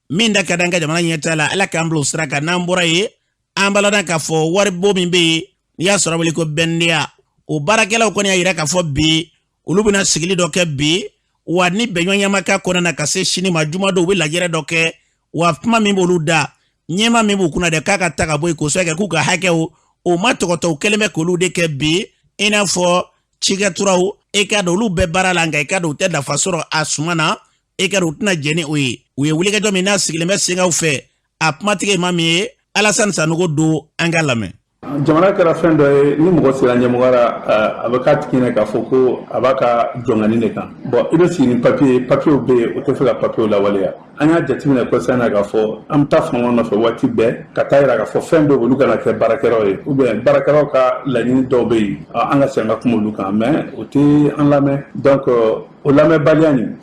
min da ka di an ka jamana ɲɛtaa la. Ala k'an bila o sira kan. N'an bɔra yen, an b'a ladɔn k'a fɔ waribon min bɛ yen, n'i y'a sɔrɔ wele ko BNDA, o baarakɛlaw kɔni y'a yira k'a fɔ bi olu bɛna sigili dɔ kɛ bi. Wa ni bɛnɲɔgɔnya k'a kɔnɔna na ka se sini ma jumadon, u bɛ lajɛrɛ dɔ kɛ. Wa kuma min b'olu da, ɲɛma min b'u kunna dɛ, k'a ka ta ka bɔ yen k'o kɛ k'u ka hakɛw o ma tɔgɔtɔ, u kɛlen bɛ k'olu de kɛ bi, i n'a fɔ cikɛturaw. E ka dɔn olu bɛɛ baara la, nka i ka dɔn u tɛ nafa sɔrɔ a suma na. E ka dɔn u tɛna jɛn ni o ye. U ye wulikajɔ min n'a sigilen bɛ senkaw fɛ, a kumatigi ye maa min ye, Alasani Sanogo don, an ka lamɛn. Jamana kɛra fɛn dɔ ye, ni mɔgɔ sera ɲɛmɔgɔ la, a bɛ k'a tigi ɲɛna k'a fɔ ko a b'a ka jɔngani de kan. Bon, i bɛ sigi ni papiye, papiyew bɛ yen, o tɛ fɛ ka papiyew lawaleya. An y'a jateminɛ kɔsa na k'a fɔ an bɛ taa fanga nɔfɛ waati bɛɛ ka taa yira k'a fɔ fɛn dɔw, olu kana kɛ baarakɛlaw ye, ou bien baarakɛlaw ka laɲini dɔw bɛ yen, an ka segin ka kuma olu kan, mais o tɛ an lamɛn. Donc o lamɛnbaliya nin,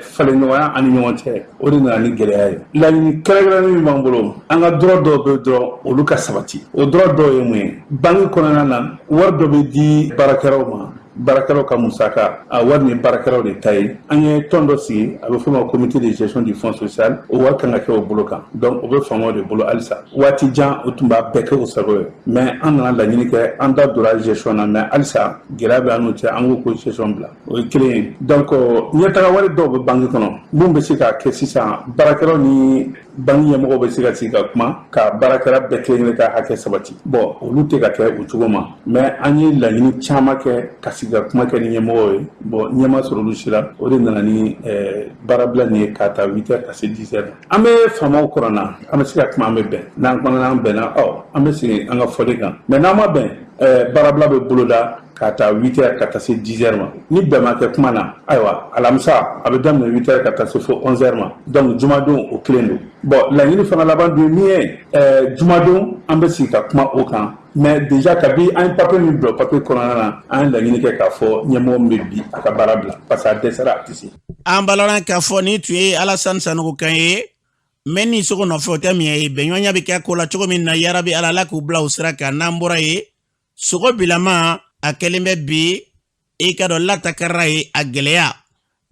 falenɲɔgɔnya an ni ɲɔgɔn cɛ, o de nana ni gɛlɛya ye. Laɲini kɛrɛnkɛrɛnnen min b'an bolo, an ka droit dɔw bɛ dɔrɔn, olu ka sabati. O droit dɔw ye mun ye? Banque kɔnɔna na, wari dɔ bɛ di baarakɛlaw ma. Baarakɛlaw ka musaka, a wari ni baarakɛlaw de ta ye. An ye tɔn dɔ sigi, a bɛ f'o ma comité de gestion du fonds social. O wari kan ka kɛ o bolo kan, donc o bɛ faamaw de bolo halisa. Waati jan o tun b'a bɛɛ kɛ o sago ye, mais an nana laɲini kɛ, an da donna gestion na, mais halisa gɛlɛya bɛ an n'u cɛ. An ko ko gestion bila, o ye kelen ye. Donc ɲɛtaga wari dɔw bɛ banki kɔnɔ, mun bɛ se ka kɛ sisan, baarakɛlaw ni banki ɲɛmɔgɔw bɛ se ka sigi ka kuma ka baarakɛla bɛɛ kelen kelen ka hakɛ sabati. Bon, olu tɛ ka kɛ o cogo ma, mais an ye laɲini caman kɛ ka sigi ka kuma kɛ ni ɲɛmɔgɔw ye. Bon, ɲɛ ma sɔrɔ olu si la. O de nana ni baarabila nin ye, k'a ta 8 heures ka se 10 heures. An bɛ faamaw kɔnɔna, an bɛ se ka kuma, an bɛ bɛn. N'an kɔnɔna an bɛnna, ɔ an bɛ segin an ka fɔli kan, mais n'an ma bɛn, baarabila bɛ boloda k'a ta 8 heures ka taa se 10 heures ma. Ni bɛn ma kɛ kuma na, ayiwa, alamisa a bɛ daminɛ 8 heures ka taa se fo 11 heures ma. Donc jumadon o kelen don. Bon, laɲini fana laban dun ye min ye, jumadon an bɛ sigi ka kuma o kan. Mais déjà, kabi an ye papier min bila papier kɔnɔna na, an ye laɲini kɛ k'a fɔ ɲɛmɔgɔ min bɛ bi, a ka baara bila, parce que a dɛsɛra, a tɛ se. An balala k'a fɔ nin tun ye Alassane Sanogo kan ye. Mɛ ni sogo nɔfɛ, o tɛ miɲɛ ye. Bɛnɲɔgɔnya bɛ kɛ ko la cogo min na, yarabi Ala, Ala k'u bila o sira kan. N'an bɔra yen, sogo bilama a kɛlen bɛ bi, i ka dɔn latakara ye a gɛlɛya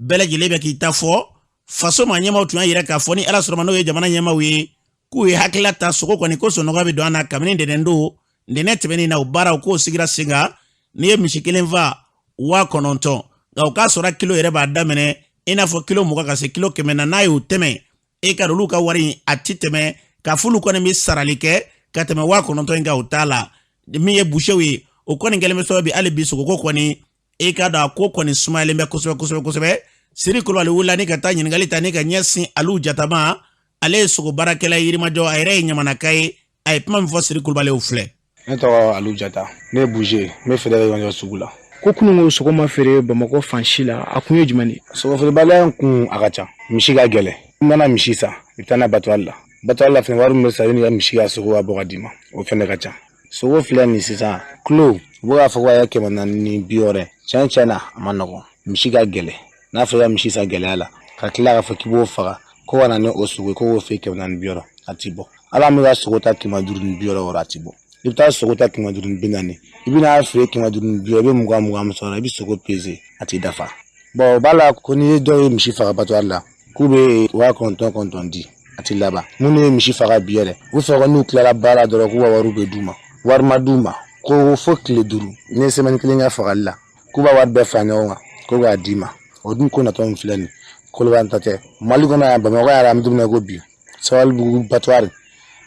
bɛɛ lajɛlen bɛ k'i ta fɔ. Faso ma ɲɛmaw tun y'a yira k'a fɔ ni Ala sɔrɔ ma, n'o ye jamana ɲɛmaw ye, k'u ye hakilila ta sogo kɔni ko sɔnɔgɔ bɛ don an na kabini ntɛnɛn don, ntɛnɛn tɛmɛnen na. O baaraw k'o sigira sen kan. N'i ye misi kelen fa, 9000, nka o k'a sɔrɔ kilo yɛrɛ b'a daminɛ i n'a fɔ kilo 20 ka se kilo 100 na. N'a y'o tɛmɛ, e ka olu ka wari in a ti tɛmɛ k'a f'olu kɔni bɛ sarali kɛ ka tɛmɛ 9000 in kan, o t'a la. Min ye busew ye, o kɔni kɛlen bɛ sababu bi hali bi sogoko kɔni, e ka dɔn a ko kɔni sumayalen bɛ kosɛbɛ kosɛbɛ kosɛbɛ. Siri Kulubali wulila ni ka taa ɲininkali ta ni ka ɲɛsin Alu Jatama. Ale ye sogo baarakɛla Yirimajɔ, a yɛrɛ ye ɲamanaka ye. A ye kuma min fɔ Siri Kulubali, o filɛ. Ne tɔgɔ Alu Jata, ne ye boucher, n bɛ feere kɛ Yirimajɔ sugu la. Ko kunun ko sogo ma feere Bamakɔ fan si la, a kun ye jumɛn de ye? Sogo feerebaliya in kun, a ka ca. Misi ka gɛlɛn. I mana misi san, i bɛ taa n'a abattoir la. Abattoir la fɛnɛ, wari min bɛ sara i ka misi ka sogo ka bɔ ka d'i ma, o fɛnɛ ka ca. Sogo filɛ nin sisan, kilo u bɛ k'a fɔ ko a ye 460. Tiɲɛ tiɲɛ na, a ma nɔgɔn. Misi ka gɛlɛn. N'a fɔra i ka misi san gɛlɛya la, ka tila k'a fɔ k'i b'o faga ko ka na ni o sogo ye, ko k'o feere 460, a ti bɔ. Ala an bɛ ka sogo ta 560, a ti bɔ. I bɛ taa sogo ta 540, i bɛna feere 560, i bɛ 20 20 min sɔrɔ, i bɛ sogo peze, a ti dafa. Bon, o b'a la ko n'i ye dɔw ye misi faga abattoir la, k'u bɛ 9000 9000 di, a ti laban. Minnu ye misi faga bi yɛrɛ, u fɛ ko n'u tilara baara dɔrɔn, k'u ka wariw bɛ d'u ma. Wari ma d'u ma ko fo tile 5, n'i ye semaine kelen kɛ fagali la, k'u b'a wari bɛɛ fara ɲɔgɔn kan ko k'a d'i ma. O dun ko natɔ min filɛ nin, Koloban ta tɛ, Mali kɔnɔ yan, Bamakɔ yɛrɛ, an bɛ don min na ko bi, Sabalibugu abattoir,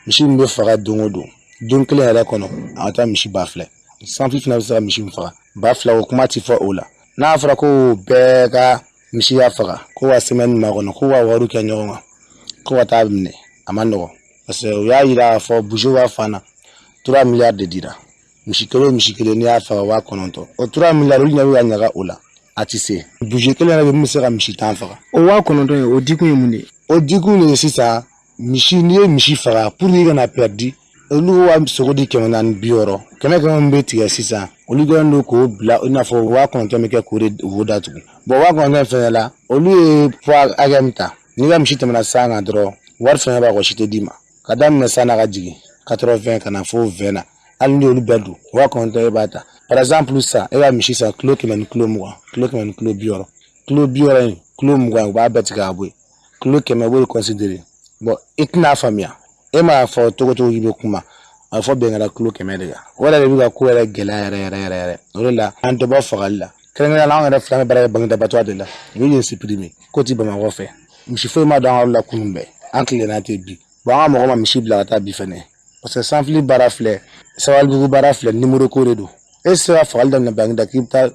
misi min bɛ faga don o don, don kelen yɛrɛ kɔnɔ, a ka taa misi 2000. Sanfili fana bɛ se ka misi min faga 2000, o kuma ti fɔ o la. N'a fɔra ko bɛɛ ka misi y'a faga ko ka semaine makɔnɔ, ko ka wariw kɛ ɲɔgɔn kan ko ka taa minɛ, a ma nɔgɔn, parce que u y'a yira k'a fɔ boucherw ka fan na, 3 milliards de dira misi kelen o misi kelen, n'i y'a faga 9000. O 3 milliards, olu ɲɛ bɛ ka ɲaga o la, a ti se. Boucher kelen yɛrɛ bɛ min bɛ se ka misi 10 faga. O 9000 ye, o dikun ye mun de ye? O dikun de ye sisan, misi, n'i ye misi faga pour que i kana perdu, olu ka sogo di 460, 100 100 min bɛ tigɛ sisan, olu kɛlen don k'o bila i n'a fɔ 9000 bɛ kɛ k'o de wo datugu. Bon, 9000 fɛnɛ la, olu ye poids hakɛ min ta, n'i ka misi tɛmɛna 100 kan dɔrɔn, wari fɛnɛ b'a kɔ, si tɛ d'i ma. Ka daminɛ 100 na ka jigin 80 ka na fo 20 na, hali ni olu bɛɛ don, 9000 e b'a ta. Par exemple sisan, e ka misi san kilo 100 ni kilo 20, kilo 100 ni kilo 60, kilo 60 in, kilo 20, u b'a bɛɛ tigɛ ka bɔ yen, kilo 100 u b'o de considérer. Bon, i tɛna faamuya, e m'a fɔ cogo cogo k'i bɛ kuma, a bɛ fɔ bɛn kɛra kilo 100 de kan. O yɛrɛ de bɛ ka ko yɛrɛ gɛlɛya yɛrɛ yɛrɛ yɛrɛ yɛrɛ. O de la an dɔ bɔ fagali la, kɛrɛnkɛrɛnnenya la, anw yɛrɛ fila bɛ baara kɛ Baginda abattoir de la. U bɛ yen supprimer ko ti Bamakɔ fɛ. Misi foyi ma don an ka yɔrɔ la kunun bɛɛ, an tilenna tɛ bi. Bon, an ka mɔgɔ ma misi bila ka taa bi fɛnɛ, parce que sanfili baara filɛ, Sabalibugu baara filɛ, nimoro ko de don. E tɛ se ka fagali daminɛ Baginda k'i bɛ taa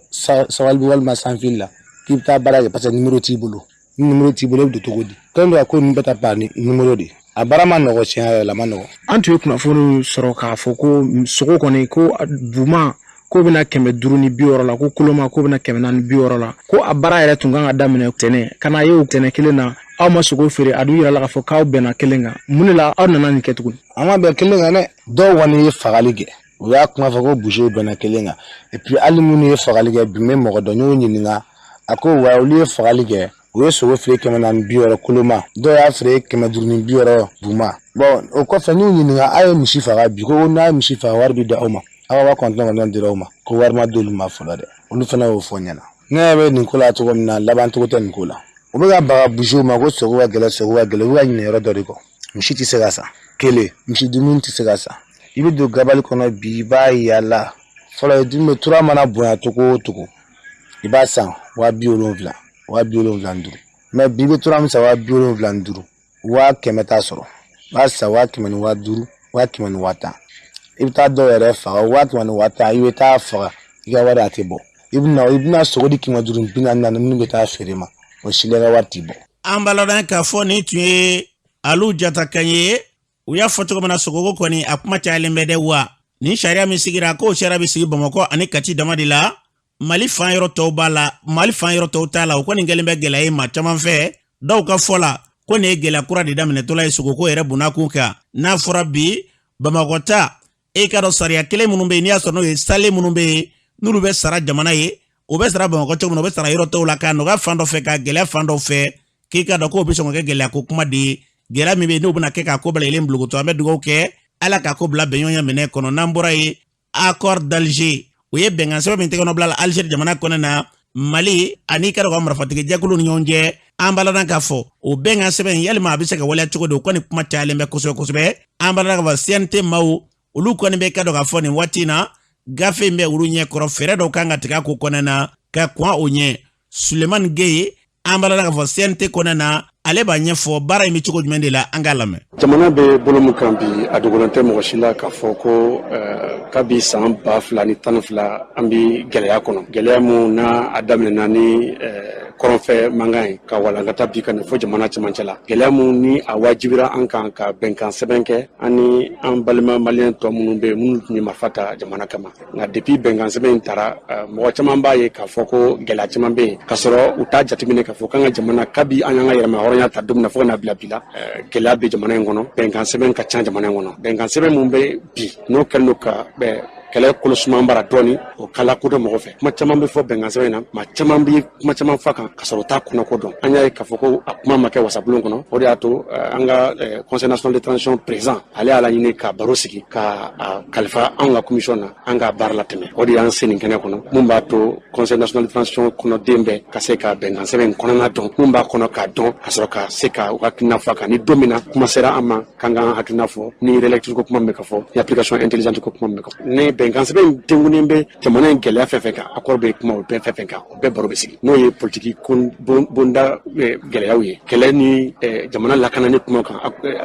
Sabalibugu walima sanfili la k'i bɛ taa baara kɛ, parce que nimoro t'i bolo. Ni nimoro t'i bolo, e bɛ don cogo di? Kɛlen don ka ko ninnu bɛɛ ta par ni nimoro de. A baara ma nɔgɔ, tiɲɛ yɛrɛ la, a ma nɔgɔ. An tun ye kunnafoni sɔrɔ k'a fɔ ko sogo kɔni, ko buma k'o bɛna 560 la, ko koloma k'o bɛna 460 la, ko a baara yɛrɛ tun kan ka daminɛ tɛnɛ ka na ye. O tɛnɛ kelen na, aw ma sogo feere. A dun yirala k'a fɔ k'aw bɛnna kelen kan. Mun de la aw nana nin kɛ tuguni? An ma bɛn kelen kan dɛ. Dɔw kɔni ye fagali kɛ, u y'a kuma fɔ ko boucher bɛnna kelen kan. Et puis hali minnu ye fagali kɛ bi, n bɛ mɔgɔ dɔn, n y'o ɲininka, a ko wa olu ye fagali kɛ, u ye sogo feere 460 koloma, dɔw y'a feere 560 buma. Bon, o kɔfɛ, n'u ɲininka aw ye misi faga bi, ko n'a ye misi faga, wari bɛ di aw ma, aw ka 9000 9000 dira aw ma, ko wari ma d'olu ma fɔlɔ dɛ. Olu fana y'o fɔ n ɲɛna. Ne yɛrɛ bɛ nin ko la cogo min na, laban cogo tɛ nin ko la. U bɛ ka baga busiw ma ko sogo ka gɛlɛn, sogo ka gɛlɛn. U bɛ ka ɲinɛ yɔrɔ dɔ de kɔ. Misi tɛ se ka san kelen, misi dumuni tɛ se ka san. I bɛ don gabali kɔnɔ bi, i b'a yaala. Fɔlɔ dumuni tura mana bonya cogo o cogo, i b'a san 70,000, 75. Mais bi, i bɛ tura min san 75, 100 000 t'a sɔrɔ. I b'a san 100 000 ni 5000, 100 000 ni 10 000. I bɛ taa dɔw yɛrɛ faga 100 000 ni 10 000, i bɛ taa faga, i ka wari a tɛ bɔ. I bɛna sogo di 544 minnu bɛ taa feere ma, o si la i ka wari tɛ bɔ. An b'a ladɔn k'a fɔ nin tun ye Alu Jata kan ye. U y'a fɔ cogo min na, sogoko kɔni a kuma cayalen bɛ dɛ. Wa nin sariya min sigira, k'o sariya bɛ sigi Bamakɔ ani Kati dama de la, Mali fan yɔrɔ tɔw b'a la, Mali fan yɔrɔ tɔw t'a la. O kɔni kɛlen bɛ gɛlɛya ye maa caman fɛ. Dɔw ka fɔ la ko nin ye gɛlɛya kura de daminɛtɔla ye sogoko yɛrɛ bundakun kan. N'a fɔra bi Bamakɔ ta, e k'a dɔn sariya kelen minnu bɛ yen, n'i y'a sɔrɔ n'o ye sale minnu bɛ yen, n'olu bɛ sara jamana ye, o bɛ sara Bamakɔ cogo min na, o bɛ sara yɔrɔ tɔw la, k'a nɔgɔya fan dɔ fɛ, k'a gɛlɛya fan dɔ fɛ, k'i k'a dɔn k'o bɛ sɔn ka kɛ gɛlɛya ko kuma de ye, gɛlɛya min bɛ yen n'o bɛna kɛ k'a ko bɛɛ lajɛlen bulonkoto. An bɛ dugawu kɛ, Ala k'a ko bila bɛnɲɔgɔnya minɛ kɔnɔ. N'an bɔra yen, accord d'Alger, o ye bɛnkan sɛbɛn min tɛgɛnɔ bila la Alger jamana kɔnɔ na, Mali ani ka dɔn ka marifatigi jɛkulu ni ɲɔgɔn cɛ. An b'a ladɔn k'a fɔ o bɛnkan sɛbɛn, yalima a bɛ se ka waleya cogo di? O kɔni kuma cayalen bɛ kosɛbɛ kosɛbɛ. An b'a ladɔn k'a fɔ CNT maaw, olu kɔni bɛ ka dɔn k'a fɔ nin waati in na, gafe in bɛ olu ɲɛ kɔrɔ, fɛɛrɛ dɔw kan ka tigɛ a ko kɔnɔna na ka kɔn o ɲɛ. Sulemani Geye, an b'a ladɔn k'a fɔ CNT kɔnɔna na, ale b'a ɲɛfɔ baara in bɛ cogo jumɛn de la. An k'a lamɛn. Jamana bɛ bolo min kan bi, a dogolen tɛ mɔgɔ si la k'a fɔ ko kabi san 2012, an bi gɛlɛya kɔnɔ, gɛlɛya mun n'a a daminɛna ni kɔrɔnfɛ mankan ye ka walankata bi ka na fo jamana cɛmancɛ la, gɛlɛya mun ni a wajibira an kan ka bɛnkan sɛbɛn kɛ an ni an balima maliyɛn tɔ minnu bɛ yen, minnu tun ye marifa ta jamana kama. Nka depuis bɛnkan sɛbɛn in tara, mɔgɔ caman b'a ye k'a fɔ ko gɛlɛya caman bɛ yen, k'a sɔrɔ u t'a jateminɛ k'a fɔ k'an ka jamana, kabi an y'an ka yɛrɛma hɔrɔnya ta don min na fo ka na bila bi la, gɛlɛya bɛ jamana in kɔnɔ. Bɛnkan sɛbɛn ka ca jamana in kɔnɔ. Bɛnkan sɛbɛn mun bɛ bi, n'o kɛlen don ka kɛlɛ kolo suman bara dɔɔni, o kala kodɔn mɔgɔ fɛ. Kuma caman bɛ fɔ bɛnkan sɛbɛn in na, maa caman bɛ kuma caman fɔ a kan ka sɔrɔ u t'a kɔnɔko dɔn. An y'a ye k'a fɔ ko a kuma ma kɛ wasabulon kɔnɔ. O de y'a to an ka Conseil national de transition président, ale y'a laɲini ka baro sigi ka a kalifa anw ka commission na, an ka baara latɛmɛ. O de y'an se nin kɛnɛ kɔnɔ, mun b'a to Conseil national de transition kɔnɔden bɛɛ ka se ka bɛnkan sɛbɛn in kɔnɔna dɔn, mun b'a kɔnɔ k'a dɔn, ka sɔrɔ ka se ka u hakilina fɔ a kan. Ni don min na kuma sera an ma k'an k'an hakilina fɔ, ni relecture ko kuma min bɛ ka fɔ, ni application intelligente ko kuma min bɛ ka fɔ, ni bɛnkan sɛbɛn in denkunnen bɛ jamana in gɛlɛya fɛn fɛn kan, accord bɛ kuma o bɛɛ fɛn fɛn kan, o bɛɛ baro bɛ sigi. N'o ye politiki bonda gɛlɛyaw ye, kɛlɛ ni jamana lakanani kuma kan,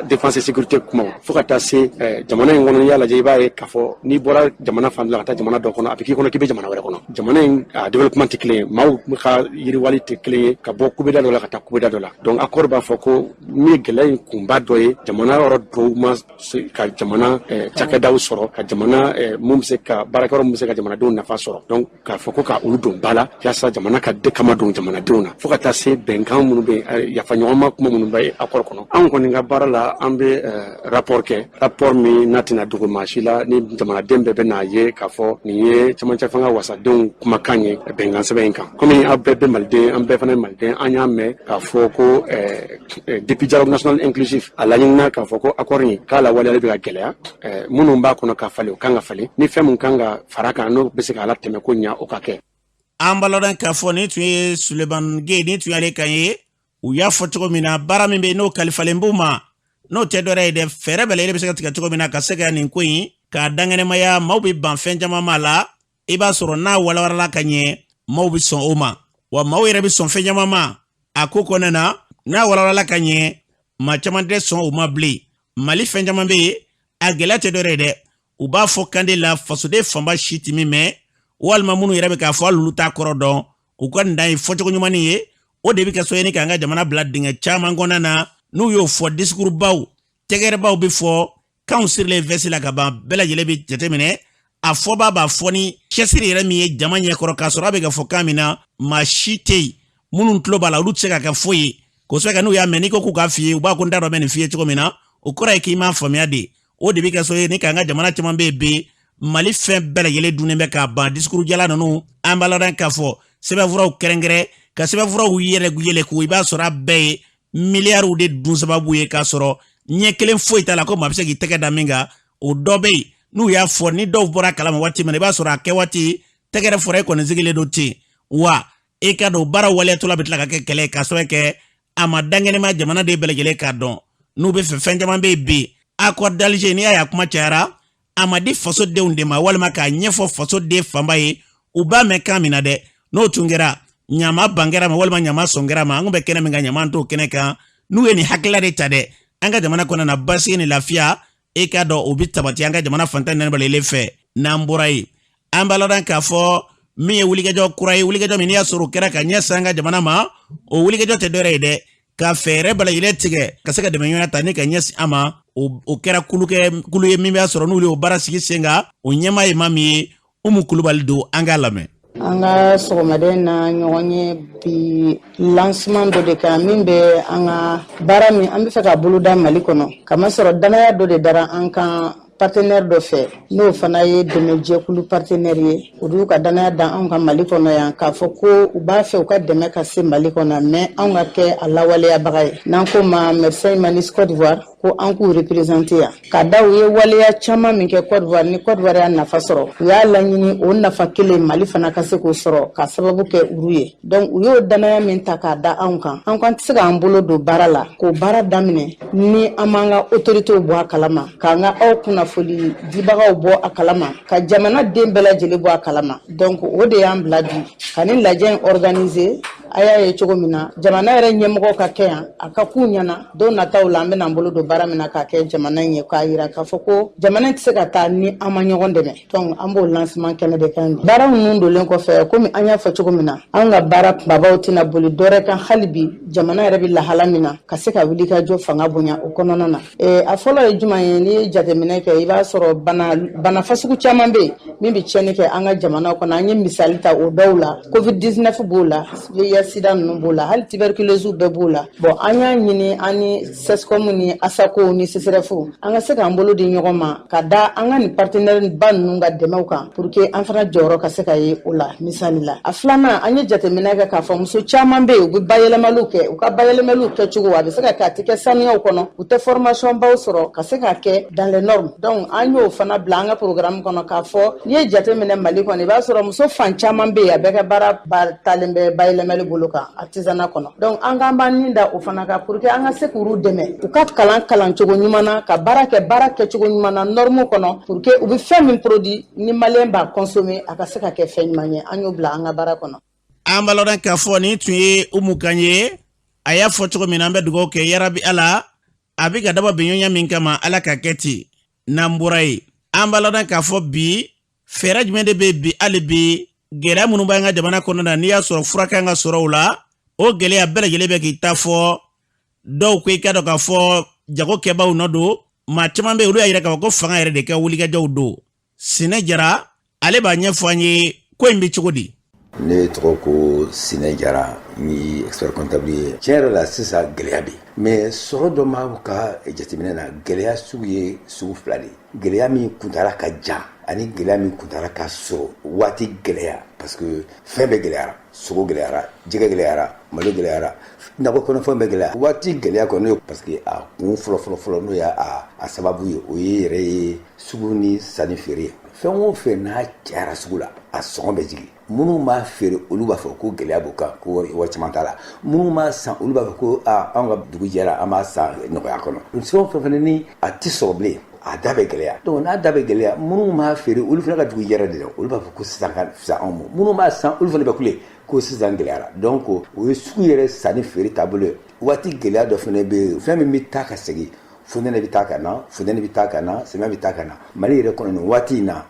défense et sécurité kumaw, fo ka taa se jamana in kɔnɔ. N'i y'a lajɛ, i b'a ye k'a fɔ n'i bɔra jamana fan dɔ la ka taa jamana dɔ kɔnɔ, a bɛ k'i kɔnɔ k'i bɛ jamana wɛrɛ kɔnɔ. Jamana in a développement tɛ kelen ye, maaw ka yiriwali tɛ kelen ye ka bɔ kubeda dɔ la ka taa kubeda dɔ la. Donc accord b'a fɔ ko min ye gɛlɛya in kunba dɔ ye, jamana yɔrɔ dɔw ma se ka jamana cakɛdaw sɔrɔ, ka jamana mun bɛ se ka baarakɛyɔrɔ mun bɛ se ka jamanadenw nafa sɔrɔ. Donc k'a fɔ ko ka olu don ba la yaasa jamana ka de kama don jamanadenw na, fo ka taa se bɛnkan minnu bɛ yen, yafa ɲɔgɔnma kuma minnu bɛ accord kɔnɔ. Anw kɔni ka baara la, an bɛ rapport kɛ, rapport min n'a tɛna dogo maa si la, ni jamanaden bɛɛ bɛ n'a ye k'a fɔ nin ye cɛmancɛ fanga wasadenw kumakan ye bɛnkan sɛbɛn in kan. Komi aw bɛɛ bɛ maliden, an bɛɛ fana ye maliden, an y'a mɛn k'a fɔ ko depuis dialogue national inclusif, a laɲinina k'a fɔ ko accord in k'a lawaleyali bɛ ka gɛlɛya. Minnu b'a kɔnɔ ka falen, o kan ka falen. Ni fɛn mun kan ka fara kan, n'o bɛ se k'a latɛmɛ ko ɲa, o ka kɛ. An b'a ladɔn k'a fɔ nin tun ye Sulemani Geye, nin tun y'ale kan ye. U y'a fɔ cogo min na, baara min bɛ yen n'o kalifalen b'u ma, n'o tɛ dɔwɛrɛ ye dɛ, fɛɛrɛ bɛɛ lajɛlen bɛ se ka tigɛ cogo min na ka se ka nin ko in k'a dankɛnɛmaya. Maaw bɛ ban fɛn caman ma la, i b'a sɔrɔ n'a walawalala ka ɲɛ, maaw bɛ sɔn o ma. Wa maaw yɛrɛ bɛ sɔn fɛn caman ma a ko kɔnɔna na, n'a walawalala ka ɲɛ, maa caman tɛ sɔn o ma bilen. Mali fɛn caman bɛ yen, a gɛlɛya tɛ dɔwɛrɛ ye dɛ, u b'a fɔ kan de la fasoden fanba si tɛ min mɛn, walima minnu yɛrɛ bɛ k'a fɔ, hali olu t'a kɔrɔ dɔn. U ka nin dan ye fɔcogo ɲuman ye, o de bɛ kɛ so ɲini k'an ka jamana bila dingɛ caman kɔnɔna na. N'u y'o fɔ, discours baw, tɛgɛrɛbaw bɛ fɔ, kanw sirilen vɛsi la ka ban, bɛɛ lajɛlen bɛ jateminɛ a fɔba b'a fɔ ni cɛsiri yɛrɛ min ye jama ɲɛkɔrɔ, k'a sɔrɔ a bɛ ka fɔ kan min na, maa si tɛ yen minnu tulo b'a la, olu tɛ se ka kɛ foyi ye kosɛbɛ. Ka n'u y'a mɛn, n'i ko k'u k'a f'i ye, u b'a ko n t'a dɔn bɛ nin f'i ye cogo min na, o kɔrɔ ye k'i m'a faamuya de. O de bɛ kɛ so ye ni k'an ka jamana caman bɛ yen bi, Mali fɛn bɛɛ lajɛlen dunnen bɛ k'a ban. Discours jala ninnu, an b'a ladɔn k'a fɔ sɛbɛnfuraw kɛrɛnkɛrɛn ka sɛbɛnfuraw yɛrɛ yɛlɛku, i b'a sɔrɔ a bɛɛ ye miliyariw de dun sababu ye, k'a sɔrɔ ɲɛ kelen foyi t'a la ko maa bɛ se k'i tɛgɛ da min kan. O dɔ bɛ yen, n'u y'a fɔ, ni dɔw bɔra kalama waati min na, i b'a sɔrɔ a kɛ waati. Tɛgɛrɛ fɔra, e kɔni sigilen don ten wa. E k'a dɔn baara waleyatɔla bɛ tila ka kɛ kɛlɛ ye, k'a sababu kɛ a ma dankɛnɛma jamanaden bɛɛ lajɛlen k'a dɔn n'u bɛ fɛ. Fɛn caman bɛ yen bi, accord d'Alger, n'i y'a ye a kuma cayara, a ma di fasodenw de ma walima k'a ɲɛfɔ fasoden fanba ye u b'a mɛn kan min na dɛ. N'o tun kɛra, ɲama ban kɛra ma walima ɲama sɔn kɛra ma. An kun bɛ kɛnɛ min kan, ɲama t'o kɛnɛ kan. N'u ye nin hakilila de ta dɛ, an ka jamana kɔnɔ na basigi ni lafiya, e k'a dɔn o bɛ sabati an ka jamana fan 14 bɛɛ lajɛlen fɛ. N'an bɔra yen, an b'a ladɔn k'a fɔ min ye wulikajɔ kura ye, wulikajɔ min n'i y'a sɔrɔ o kɛra ka ɲɛsin an ka jamana ma, o wulikajɔ tɛ dɔwɛrɛ ye dɛ, ka fɛɛrɛ bɛɛ lajɛlen tigɛ ka se ka dɛmɛɲɔgɔnya ta ni ka ɲɛsin an ma. O kɛra kulu ye min b'a sɔrɔ n'olu y'o baara sigi sen kan. O ɲɛmaa ye maa min ye, Umu Kulubali don. An k'a lamɛn. An ka sɔgɔmaden na ɲɔgɔn ye bi lancement dɔ de kan min bɛ an ka baara min an bɛ fɛ ka boloda Mali kɔnɔ, kamasɔrɔ danaya dɔ de dara an kan partenaire dɔ fɛ, n'o fana ye dɛmɛjɛkulu partenaire ye. Olu y'u ka danaya da anw ka Mali kɔnɔ yan k'a fɔ ko u b'a fɛ u ka dɛmɛ ka se Mali kɔnɔ, mais anw ka kɛ a lawaleyabaga ye, n'an ko ma Médecins Humanistes Côte d'Ivoire, ko an k'u représenter yan, ka da u ye waleya caman min kɛ Côte d'Ivoire ni Côte d'Ivoire y'a nafa sɔrɔ. U y'a laɲini o nafa kelen Mali fana ka se k'o sɔrɔ ka sababu kɛ uru ye. Donc u y'o danaya min ta k'a da anw kan, an kan tɛ se k'an bolo don baara la k'o baara daminɛ ni an m'an ka autorités bɔ a kalama, k'an ka aw kunnafoni dibagaw bɔ a kalama, ka jamana den bɛɛ lajɛlen bɔ a kalama. Donc o de y'an bila bi ka nin lajɛ in organiser. A y'a ye cogo min na, jamana yɛrɛ ɲɛmɔgɔw ka kɛ yan, a ka k'u ɲɛna don nataw la an bɛna an bolo don baara min na k'a kɛ jamana in ye, k'a yira k'a fɔ ko jamana tɛ se ka taa ni an ma ɲɔgɔn dɛmɛ. Donc an b'o lancement kɛnɛ de kan. Baara ninnu donlen kɔfɛ, komi an y'a fɔ cogo min na, an ka baara kunbabaw tɛna boli dɔwɛrɛ kan hali bi, jamana yɛrɛ bɛ lahala min na, ka se ka wuli ka jɔ fanga bonya o kɔnɔna na. A fɔlɔ ye jumɛn ye? N'i ye jateminɛ kɛ, i b'a sɔrɔ bana fasugu caman bɛ yen min bɛ tiɲɛni kɛ an ka jamana kɔnɔ. An ye misali ta o dɔw la: Covid 19 b'o la, VIH sida ninnu b'o la, hali tuberculose bɛɛ b'o la. Bon, an y'a ɲini an ni CSCOM ni ASACO ni CSRéf, an ka se k'an bolo di ɲɔgɔn ma ka da an ka nin partenaire ba ninnu ka dɛmɛw kan pour que an fana jɔyɔrɔ ka se ka ye o la. Misali la, a filanan, an ye jateminɛ kɛ k'a fɔ muso caman bɛ yen, u bɛ bayɛlɛmaliw kɛ. U ka bayɛlɛmaliw kɛcogo, a bɛ se ka kɛ a tɛ kɛ sanuyaw kɔnɔ, u tɛ formation baw sɔrɔ ka se k'a kɛ dans les normes. Donc an y'o fana bila an ka programme kɔnɔ k'a fɔ n'i ye jateminɛ Mali kɔnɔ, i b'a sɔrɔ muso fan caman bɛ yen, a bɛɛ ka baara ba talen bɛ bayɛlɛmali bolo kan, artisanat kɔnɔ. Donc an k'an b'an nin da o fana kan pour que an ka se k'olu dɛmɛ u ka kalan kalancogo ɲuman na, ka baara kɛ baara kɛcogo ɲuman na norme kɔnɔ, pour que u bɛ fɛn min produit ni malien b'a consommer, a ka se ka kɛ fɛn ɲuman ye. An y'o bila an ka baara kɔnɔ. An b'a lɔn k'a fɔ nin tun ye Umu kan ye. A y'a fɔ cogo min na, an bɛ dugawu kɛ, yarabi Ala, a bɛ ka dabɔ bɛnɲɔgɔnya min kama, Ala ka kɛ ten. N'an bɔra yen, an b'a lɔn k'a fɔ bi, fɛɛrɛ jumɛn de bɛ bi hali bi, gɛlɛya minnu b'an ka jamana kɔnɔ na, n'i y'a sɔrɔ fura kan ka sɔrɔ o la, o gɛlɛya bɛɛ lajɛlen bɛ k'i ta fɔ. Dɔw ko i ka dɔn k'a fɔ jagokɛbaw nɔ don. Maa caman bɛ yen, olu y'a yira k'a fɔ ko fanga yɛrɛ de ka wulikajɔw don. Sinɛ Jara, ale b'a ɲɛfɔ an ye ko in bɛ cogo di. Ne tɔgɔ ko Sinɛ Jara, n ye expert comptable ye. Tiɲɛ yɛrɛ la, sisan gɛlɛya bɛ yen, mais sɔrɔ dɔ ma ka jateminɛ na, gɛlɛya sugu ye sugu fila de ye: gɛlɛya min kuntala ka jan ani gɛlɛya min kuntala ka sɔrɔ waati gɛlɛya, parce que fɛn bɛɛ gɛlɛyara: sogo gɛlɛyara, jɛgɛ gɛlɛyara, malo gɛlɛyara, nakɔ kɔnɔfɛn bɛɛ gɛlɛya. Waati gɛlɛya kɔni, parce que a kun fɔlɔ fɔlɔ fɔlɔ, n'o y'a a sababu ye, o ye yɛrɛ ye sugu ni sanni feere ye. Fɛn o fɛn n'a cayara sugu la, a sɔngɔ bɛ jigin. Minnu b'a feere, olu b'a fɔ ko gɛlɛya b'u kan, ko wari caman t'a la. Minnu b'a san, olu b'a fɔ ko aa, anw ka dugu jɛra, an b'a san nɔgɔya kɔnɔ. Fɛn o fɛn fana ni a tɛ sɔrɔ bilen, a da bɛ gɛlɛya. Donc n'a da bɛ gɛlɛya, minnu b'a feere, olu fana ka dugu jɛra de dɛ, olu b'a fɔ ko sisan ka fisa anw ma. Minnu b'a san, olu fana bɛ kule ko sisan gɛlɛyara. Donc o ye sugu yɛrɛ sanni feere taabolo ye. Waati gɛlɛya dɔ fana bɛ yen, fɛn min bɛ taa ka segin, funtɛnɛ bɛ taa ka na, funtɛni bɛ taa ka na, samiya bɛ taa ka na. Mali yɛrɛ kɔnɔ nin waati in na,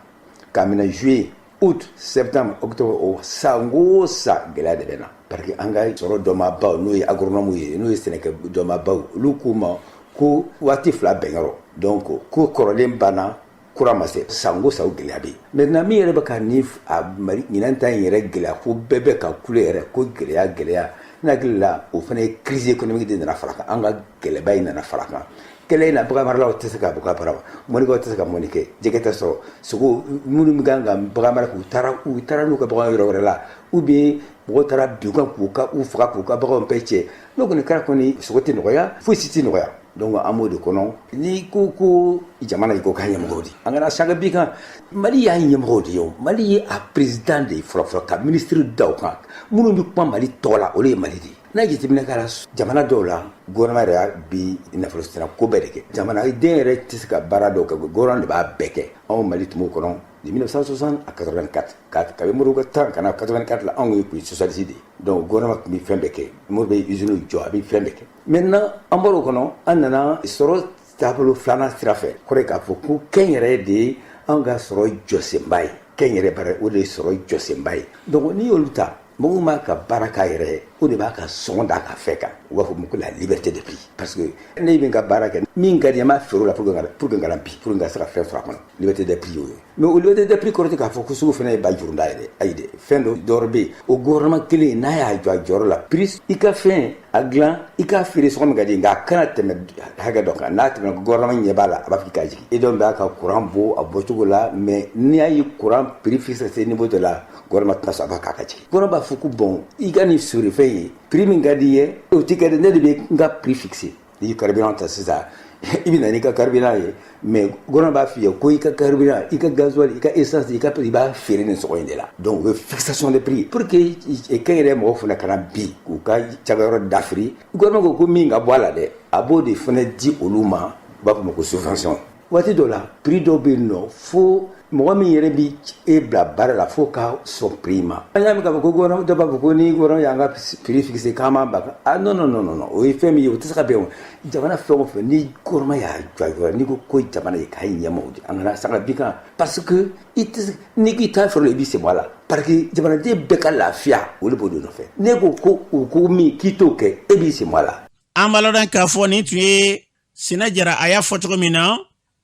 k'a minɛ juillet, août, septembre, octobre, o san o san gɛlɛya de bɛ na, parce que an ka sɔrɔ dɔnbaabaw, n'o ye agronome ye, n'o ye sɛnɛkɛ dɔnbaabaw, olu k'u ma ko waati fila bɛnyɔrɔ. Donc ko kɔrɔlen banna, kura ma se, sango san gɛlɛya bɛ yen. Maintenant, min yɛrɛ bɛ ka ni a Mali ɲinan ta in yɛrɛ gɛlɛya, ko bɛɛ bɛ ka kule yɛrɛ ko gɛlɛya gɛlɛya, ne hakili la, o fana ye crise économique de nana fara kan. An ka gɛlɛba in nana fara kan. Kɛlɛ in na, bagan maralaw tɛ se ka bagan mara, mɔnikɛlaw tɛ se ka mɔni kɛ, jɛgɛ tɛ sɔrɔ, sogo minnu bɛ kan ka bagan mara, k'u taara, u taara n'u ka bagan yɔrɔ wɛrɛ la, ou bien mɔgɔw taara bin u kan k'u ka u faga, k'u ka baganw bɛɛ cɛ. N'o kɔni kɛra kɔni, sogo tɛ nɔgɔya, foyi si tɛ nɔgɔya. Donc an b'o de kɔnɔ. N'i ko ko jamana, i ko k'a ɲɛmɔgɔw de. An kana sanga bi kan, Mali y'a ɲɛmɔgɔw de ye. O Mali ye a président de ye fɔlɔfɔlɔ, ka ministre da o kan. Minnu bɛ kuma Mali tɔgɔ la, olu ye Mali de ye. N'a jateminɛ kɛra jamana dɔw la, gouvernement yɛrɛ bi nafolo sara ko bɛɛ de kɛ. Jamanaden yɛrɛ tɛ se ka baara dɔw kɛ, gouvernement de b'a bɛɛ kɛ. Anw Mali tun b'o kɔnɔ de 1960 à 84. Kabi Modibo ka temps ka na 84 la, anw ye kun socialiste de ye. Donc gouvernement tun bɛ fɛn bɛɛ kɛ. Modibo bɛ usine jɔ, a bɛ fɛn bɛɛ kɛ. Maintenant an bɔr'o kɔnɔ, an nana sɔrɔ taabolo filanan sira fɛ. Kɔrɔ ye k'a fɔ ko kɛnyɛrɛ de ye anw ka sɔrɔ jɔsenba ye. Kɛnyɛrɛ baara, o de ye sɔrɔ jɔsenba ye. Donc n'i y'olu ta, mɔgɔw b'a ka baara k'a yɛrɛ ye, o de b'a ka sɔngɔ d'a ka fɛn kan. U b'a fɔ ko la liberté de prix, parce que ne bɛ n ka baara kɛ, min ka di n b'a feere o la pour que n kana bi, pour que n ka se ka fɛn sɔrɔ a kɔnɔ. Liberté de prix y'o ye. Mais o liberté de prix kɔrɔ tɛ k'a fɔ ko sugu fana ye ba jurunda ye dɛ. Ayi dɛ, fɛn dɔ dɔwɛrɛ bɛ yen. O gouvernement kelen n'a y'a jɔ a jɔyɔrɔ la, prix, i ka fɛn a dilan, i k'a feere sɔngɔ min ka di, nka a kana tɛmɛ hakɛ dɔ kan. N'a tɛmɛna, gouvernement ɲɛ b'a la, a b'a fɔ k'i k'a jigin. E dɔn b'a ka courant bɔ a bɔcogo la, mais n'i y'a ye courant prix fixe se niveau dɔ la, gouvernement tɛna sɔn, a b'a k'a ka jigin. Gouvernement b'a fɔ ko bon, i ka nin feerefɛn ye, prix min ka di i ye, o ti kɛ dɛ, ne de bɛ n ka prix fixer. N'i ye carburant ta sisan, i bɛ na n'i ka carburant ye, mais gouvernement b'a f'i ye ko i ka carburant, i ka gasoil, i ka essence, i ka i b'a feere nin sɔngɔ in de la. Donc o ye fixation de prix pour que kɛnyɛrɛye mɔgɔw fana kana bin k'u ka cakɛyɔrɔ dafiri. Gouvernement ko ko min ka bɔ a la dɛ, a b'o de fana di olu ma, u b'a fɔ ma ko subvention. Waati dɔ la, prix dɔw bɛ yen nɔ, fo mɔgɔ min yɛrɛ bi e bila baara la, fo ka sɔn prix ma. An y'a mɛn k'a fɔ ko gouvernement dɔ b'a fɔ ko ni gouvernement y'an ka prix fixé, k'an b'an ban. Ah non, non, non, non, o ye fɛn min ye, o tɛ se ka bɛn. O jamana fɛn o fɛn, ni gouvernement y'a jɔ a jɔyɔrɔ, n'i ko ko jamana ye k'a ɲɛmɔgɔ di, an kana sanga bi kan, parce que i tɛ se n'i k'i ta feere, i b'i sen bɔ a la, parce que jamanaden bɛɛ ka lafiya, olu b'o de nɔfɛ. Ne ko ko u ko min k'i t'o kɛ, e b'i sen bɔ a la. An b'a lɔn k'a fɔ nin tun ye Sinɛ Jara. A y'a fɔ cogo min na,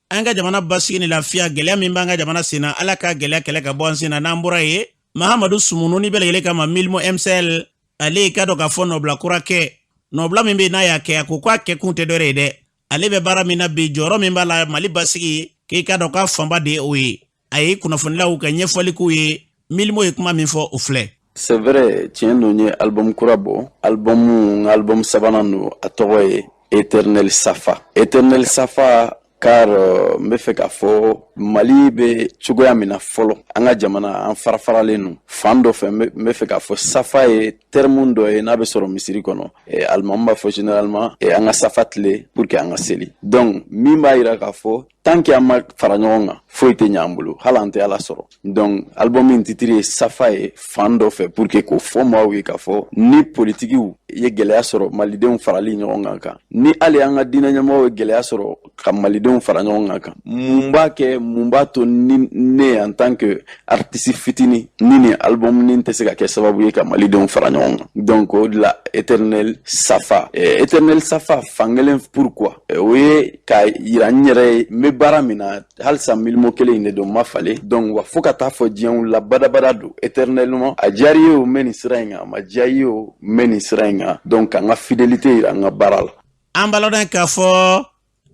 an ka jamana basigi ni lafiya, gɛlɛya min b'an ka jamana sen na, Ala ka gɛlɛya kɛlɛ ka bɔ an sen na. N'an bɔra ye, Mahamadu Sumunu ni bɛɛ lajɛlen kama Milimo MCL, ale y'i ka dɔn k'a fɔ nɔbila kura kɛ. Nɔbila min bɛ n'a y'a kɛ, a ko k'a kɛ kun tɛ dɔwɛrɛ ye dɛ, ale bɛ baara min na bi, jɔyɔrɔ min b'a la Mali basigi, k'i ka dɔn k'a fanba de ye o ye. A ye kunnafonilaw ka ɲɛfɔli k'u ye. Milimo ye kuma min fɔ, o filɛ. C'est vrai, tiɲɛ don, n ye album kura bɔ. Album, n ka album sabanan don. A tɔgɔ ye Éternel Safa. Éternel Safa, car n bɛ fɛ k'a fɔ Mali bɛ cogoya min na fɔlɔ, an ka jamana, an fara faralen don fan dɔ fɛ. N bɛ fɛ k'a fɔ safa ye terme dɔ ye n'a bɛ sɔrɔ misiri kɔnɔ. Alimami b'a fɔ généralement an ka safa tile pour que an ka seli. Donc min b'a yira k'a fɔ tant que an ma fara ɲɔgɔn kan, foyi tɛ ɲɛ an bolo, hali an tɛ Ala sɔrɔ. Donc album in titre ye safa ye fan dɔ fɛ pour que k'o fɔ maaw ye k'a fɔ ni politikiw ye gɛlɛya sɔrɔ malidenw farali ɲɔgɔn kan, ni hali an ka diinɛ ɲɛmɔgɔw ye gɛlɛya sɔrɔ ka malidenw fara ɲɔgɔn kan, mun b'a kɛ, mun b'a to ni ne en tant que artiste fitini ni nin album nin tɛ se ka kɛ sababu ye ka malidenw fara ɲɔgɔn kan? Donc o de la Éternel Safa. Éternel Safa fankelen, pourquoi? O ye ka yira n yɛrɛ ye, n bɛ baara min na halisa, Milimo kelen in de don, n ma falen. Donc wa fo ka taa fɔ diɲɛ wulila badabada don, éternellement. A diyara i ye o, n bɛ nin sira in kan. A ma diya i ye o, n bɛ nin sira in kan. Donc k'an ka fidélité yira n ka baara la. An b'a lɔn k'a fɔ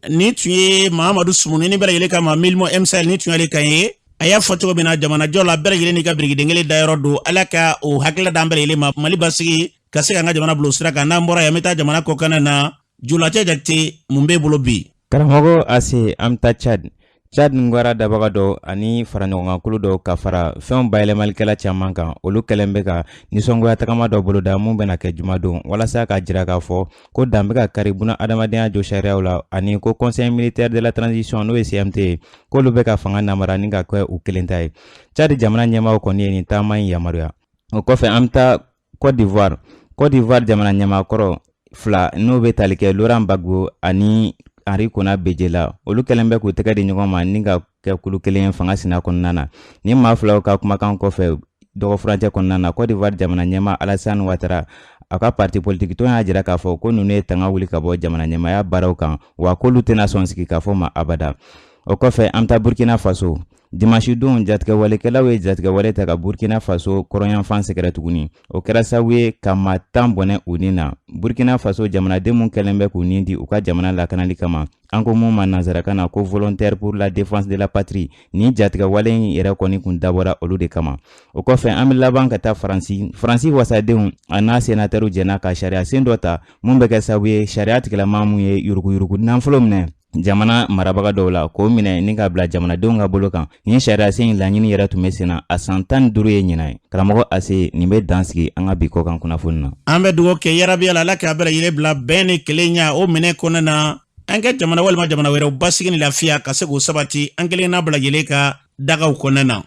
nin tun ye Mahamadu Sumuni ni bɛɛ lajɛlen kama Milimo MCL, ni tun y'ale kan ye. A y'a fɔ cogo min na, jamanajɔ la, bɛɛ lajɛlen n'i ka birikiden kelen dayɔrɔ don. Ala ka o hakilila d'an bɛɛ lajɛlen ma, Mali basigi ka se k'an ka jamana bila o sira kan. N'an bɔra yan, an bɛ taa jamana kɔkanna na. Julacɛ Jakite, mun b'e bolo bi? Karamɔgɔ Ase, an bɛ taa Chad. Chad ngwara dabaga dɔ ani faraɲɔgɔnkankulu dɔ ka fara fɛnw bayɛlɛmalikɛla caman kan, olu kɛlen bɛ ka nisɔngoya tagama dɔ boloda mun bɛna kɛ jumadon, walasa k'a jira k'a fɔ ko dan bɛ ka kari buna adamadenya jo sariyaw la, ani ko Conseil militaire de la transition, n'o ye CMT ye, k'olu bɛ ka fanga namara ni ka kɛ u kelen ta ye. Chad jamana ɲɛmaaw kɔni ye nin taama in yamaruya. O kɔfɛ, an bɛ taa Côte d'Ivoire. Côte d'Ivoire jamana ɲɛmaakɔrɔ fila, n'o bɛ tali kɛ Laurent Gbagbo ani Henri Konan Bédié la, olu kɛlen bɛ k'u tɛgɛ di ɲɔgɔn ma ni ka kɛ kulu kelen ye fanga sina kɔnɔna na. Ni maa filaw ka kumakan kɔfɛ, dɔgɔfurancɛ kɔnɔna na, Côte d'Ivoire jamana ɲɛmaa Alassane Ouattara a ka parti politique tɔn y'a jira k'a fɔ ko ninnu ye tanga wuli ka bɔ jamana ɲɛmaaya baaraw kan, wa k'olu tɛna sɔn sigi k'a fɔ ma abada. O kɔfɛ, an bɛ taa Burkina Faso. Dimanche don, jatigɛwalekɛlaw ye jatigɛwale ta ka Burkina Faso kɔrɔnyanfan sɛgɛrɛ tuguni. O kɛra sababu ye ka maa 10 bɔnɛ u ni na. Burkina Faso jamanaden mun kɛlen bɛ k'u ni di u ka jamana lakanali kama, an ko mun ma nansarakan na ko volontaire pour la défense de la patrie, nin jatigɛwale in yɛrɛ kɔni kun dabɔra olu de kama. O kɔfɛ, an bɛ laban ka taa Faransi. Faransi wasadenw a n'a senatɛriw jɛnna ka sariya sen dɔ ta mun bɛ kɛ sababu ye sariya tigilama mun ye yuruguyurugu nafolo minɛ jamana marabaga dɔw la, k'o minɛ ni ka bila jamanadenw ka bolo kan. Nin sariya sen in laɲini yɛrɛ tun bɛ senna a san 15 ye ɲinan ye. Karamɔgɔ Ase, nin bɛ dan sigi an ka bi kɔkan kunnafoni na. An bɛ dugawu kɛ yarabi Ala, Ala k'a bɛɛ lajɛlen bila bɛn ni kelenya o minɛ kɔnɔna na, an ka jamana walima jamana wɛrɛw basigi ni lafiya ka se k'o sabati an kelenna bɛɛ lajɛlen ka dagaw kɔnɔna na.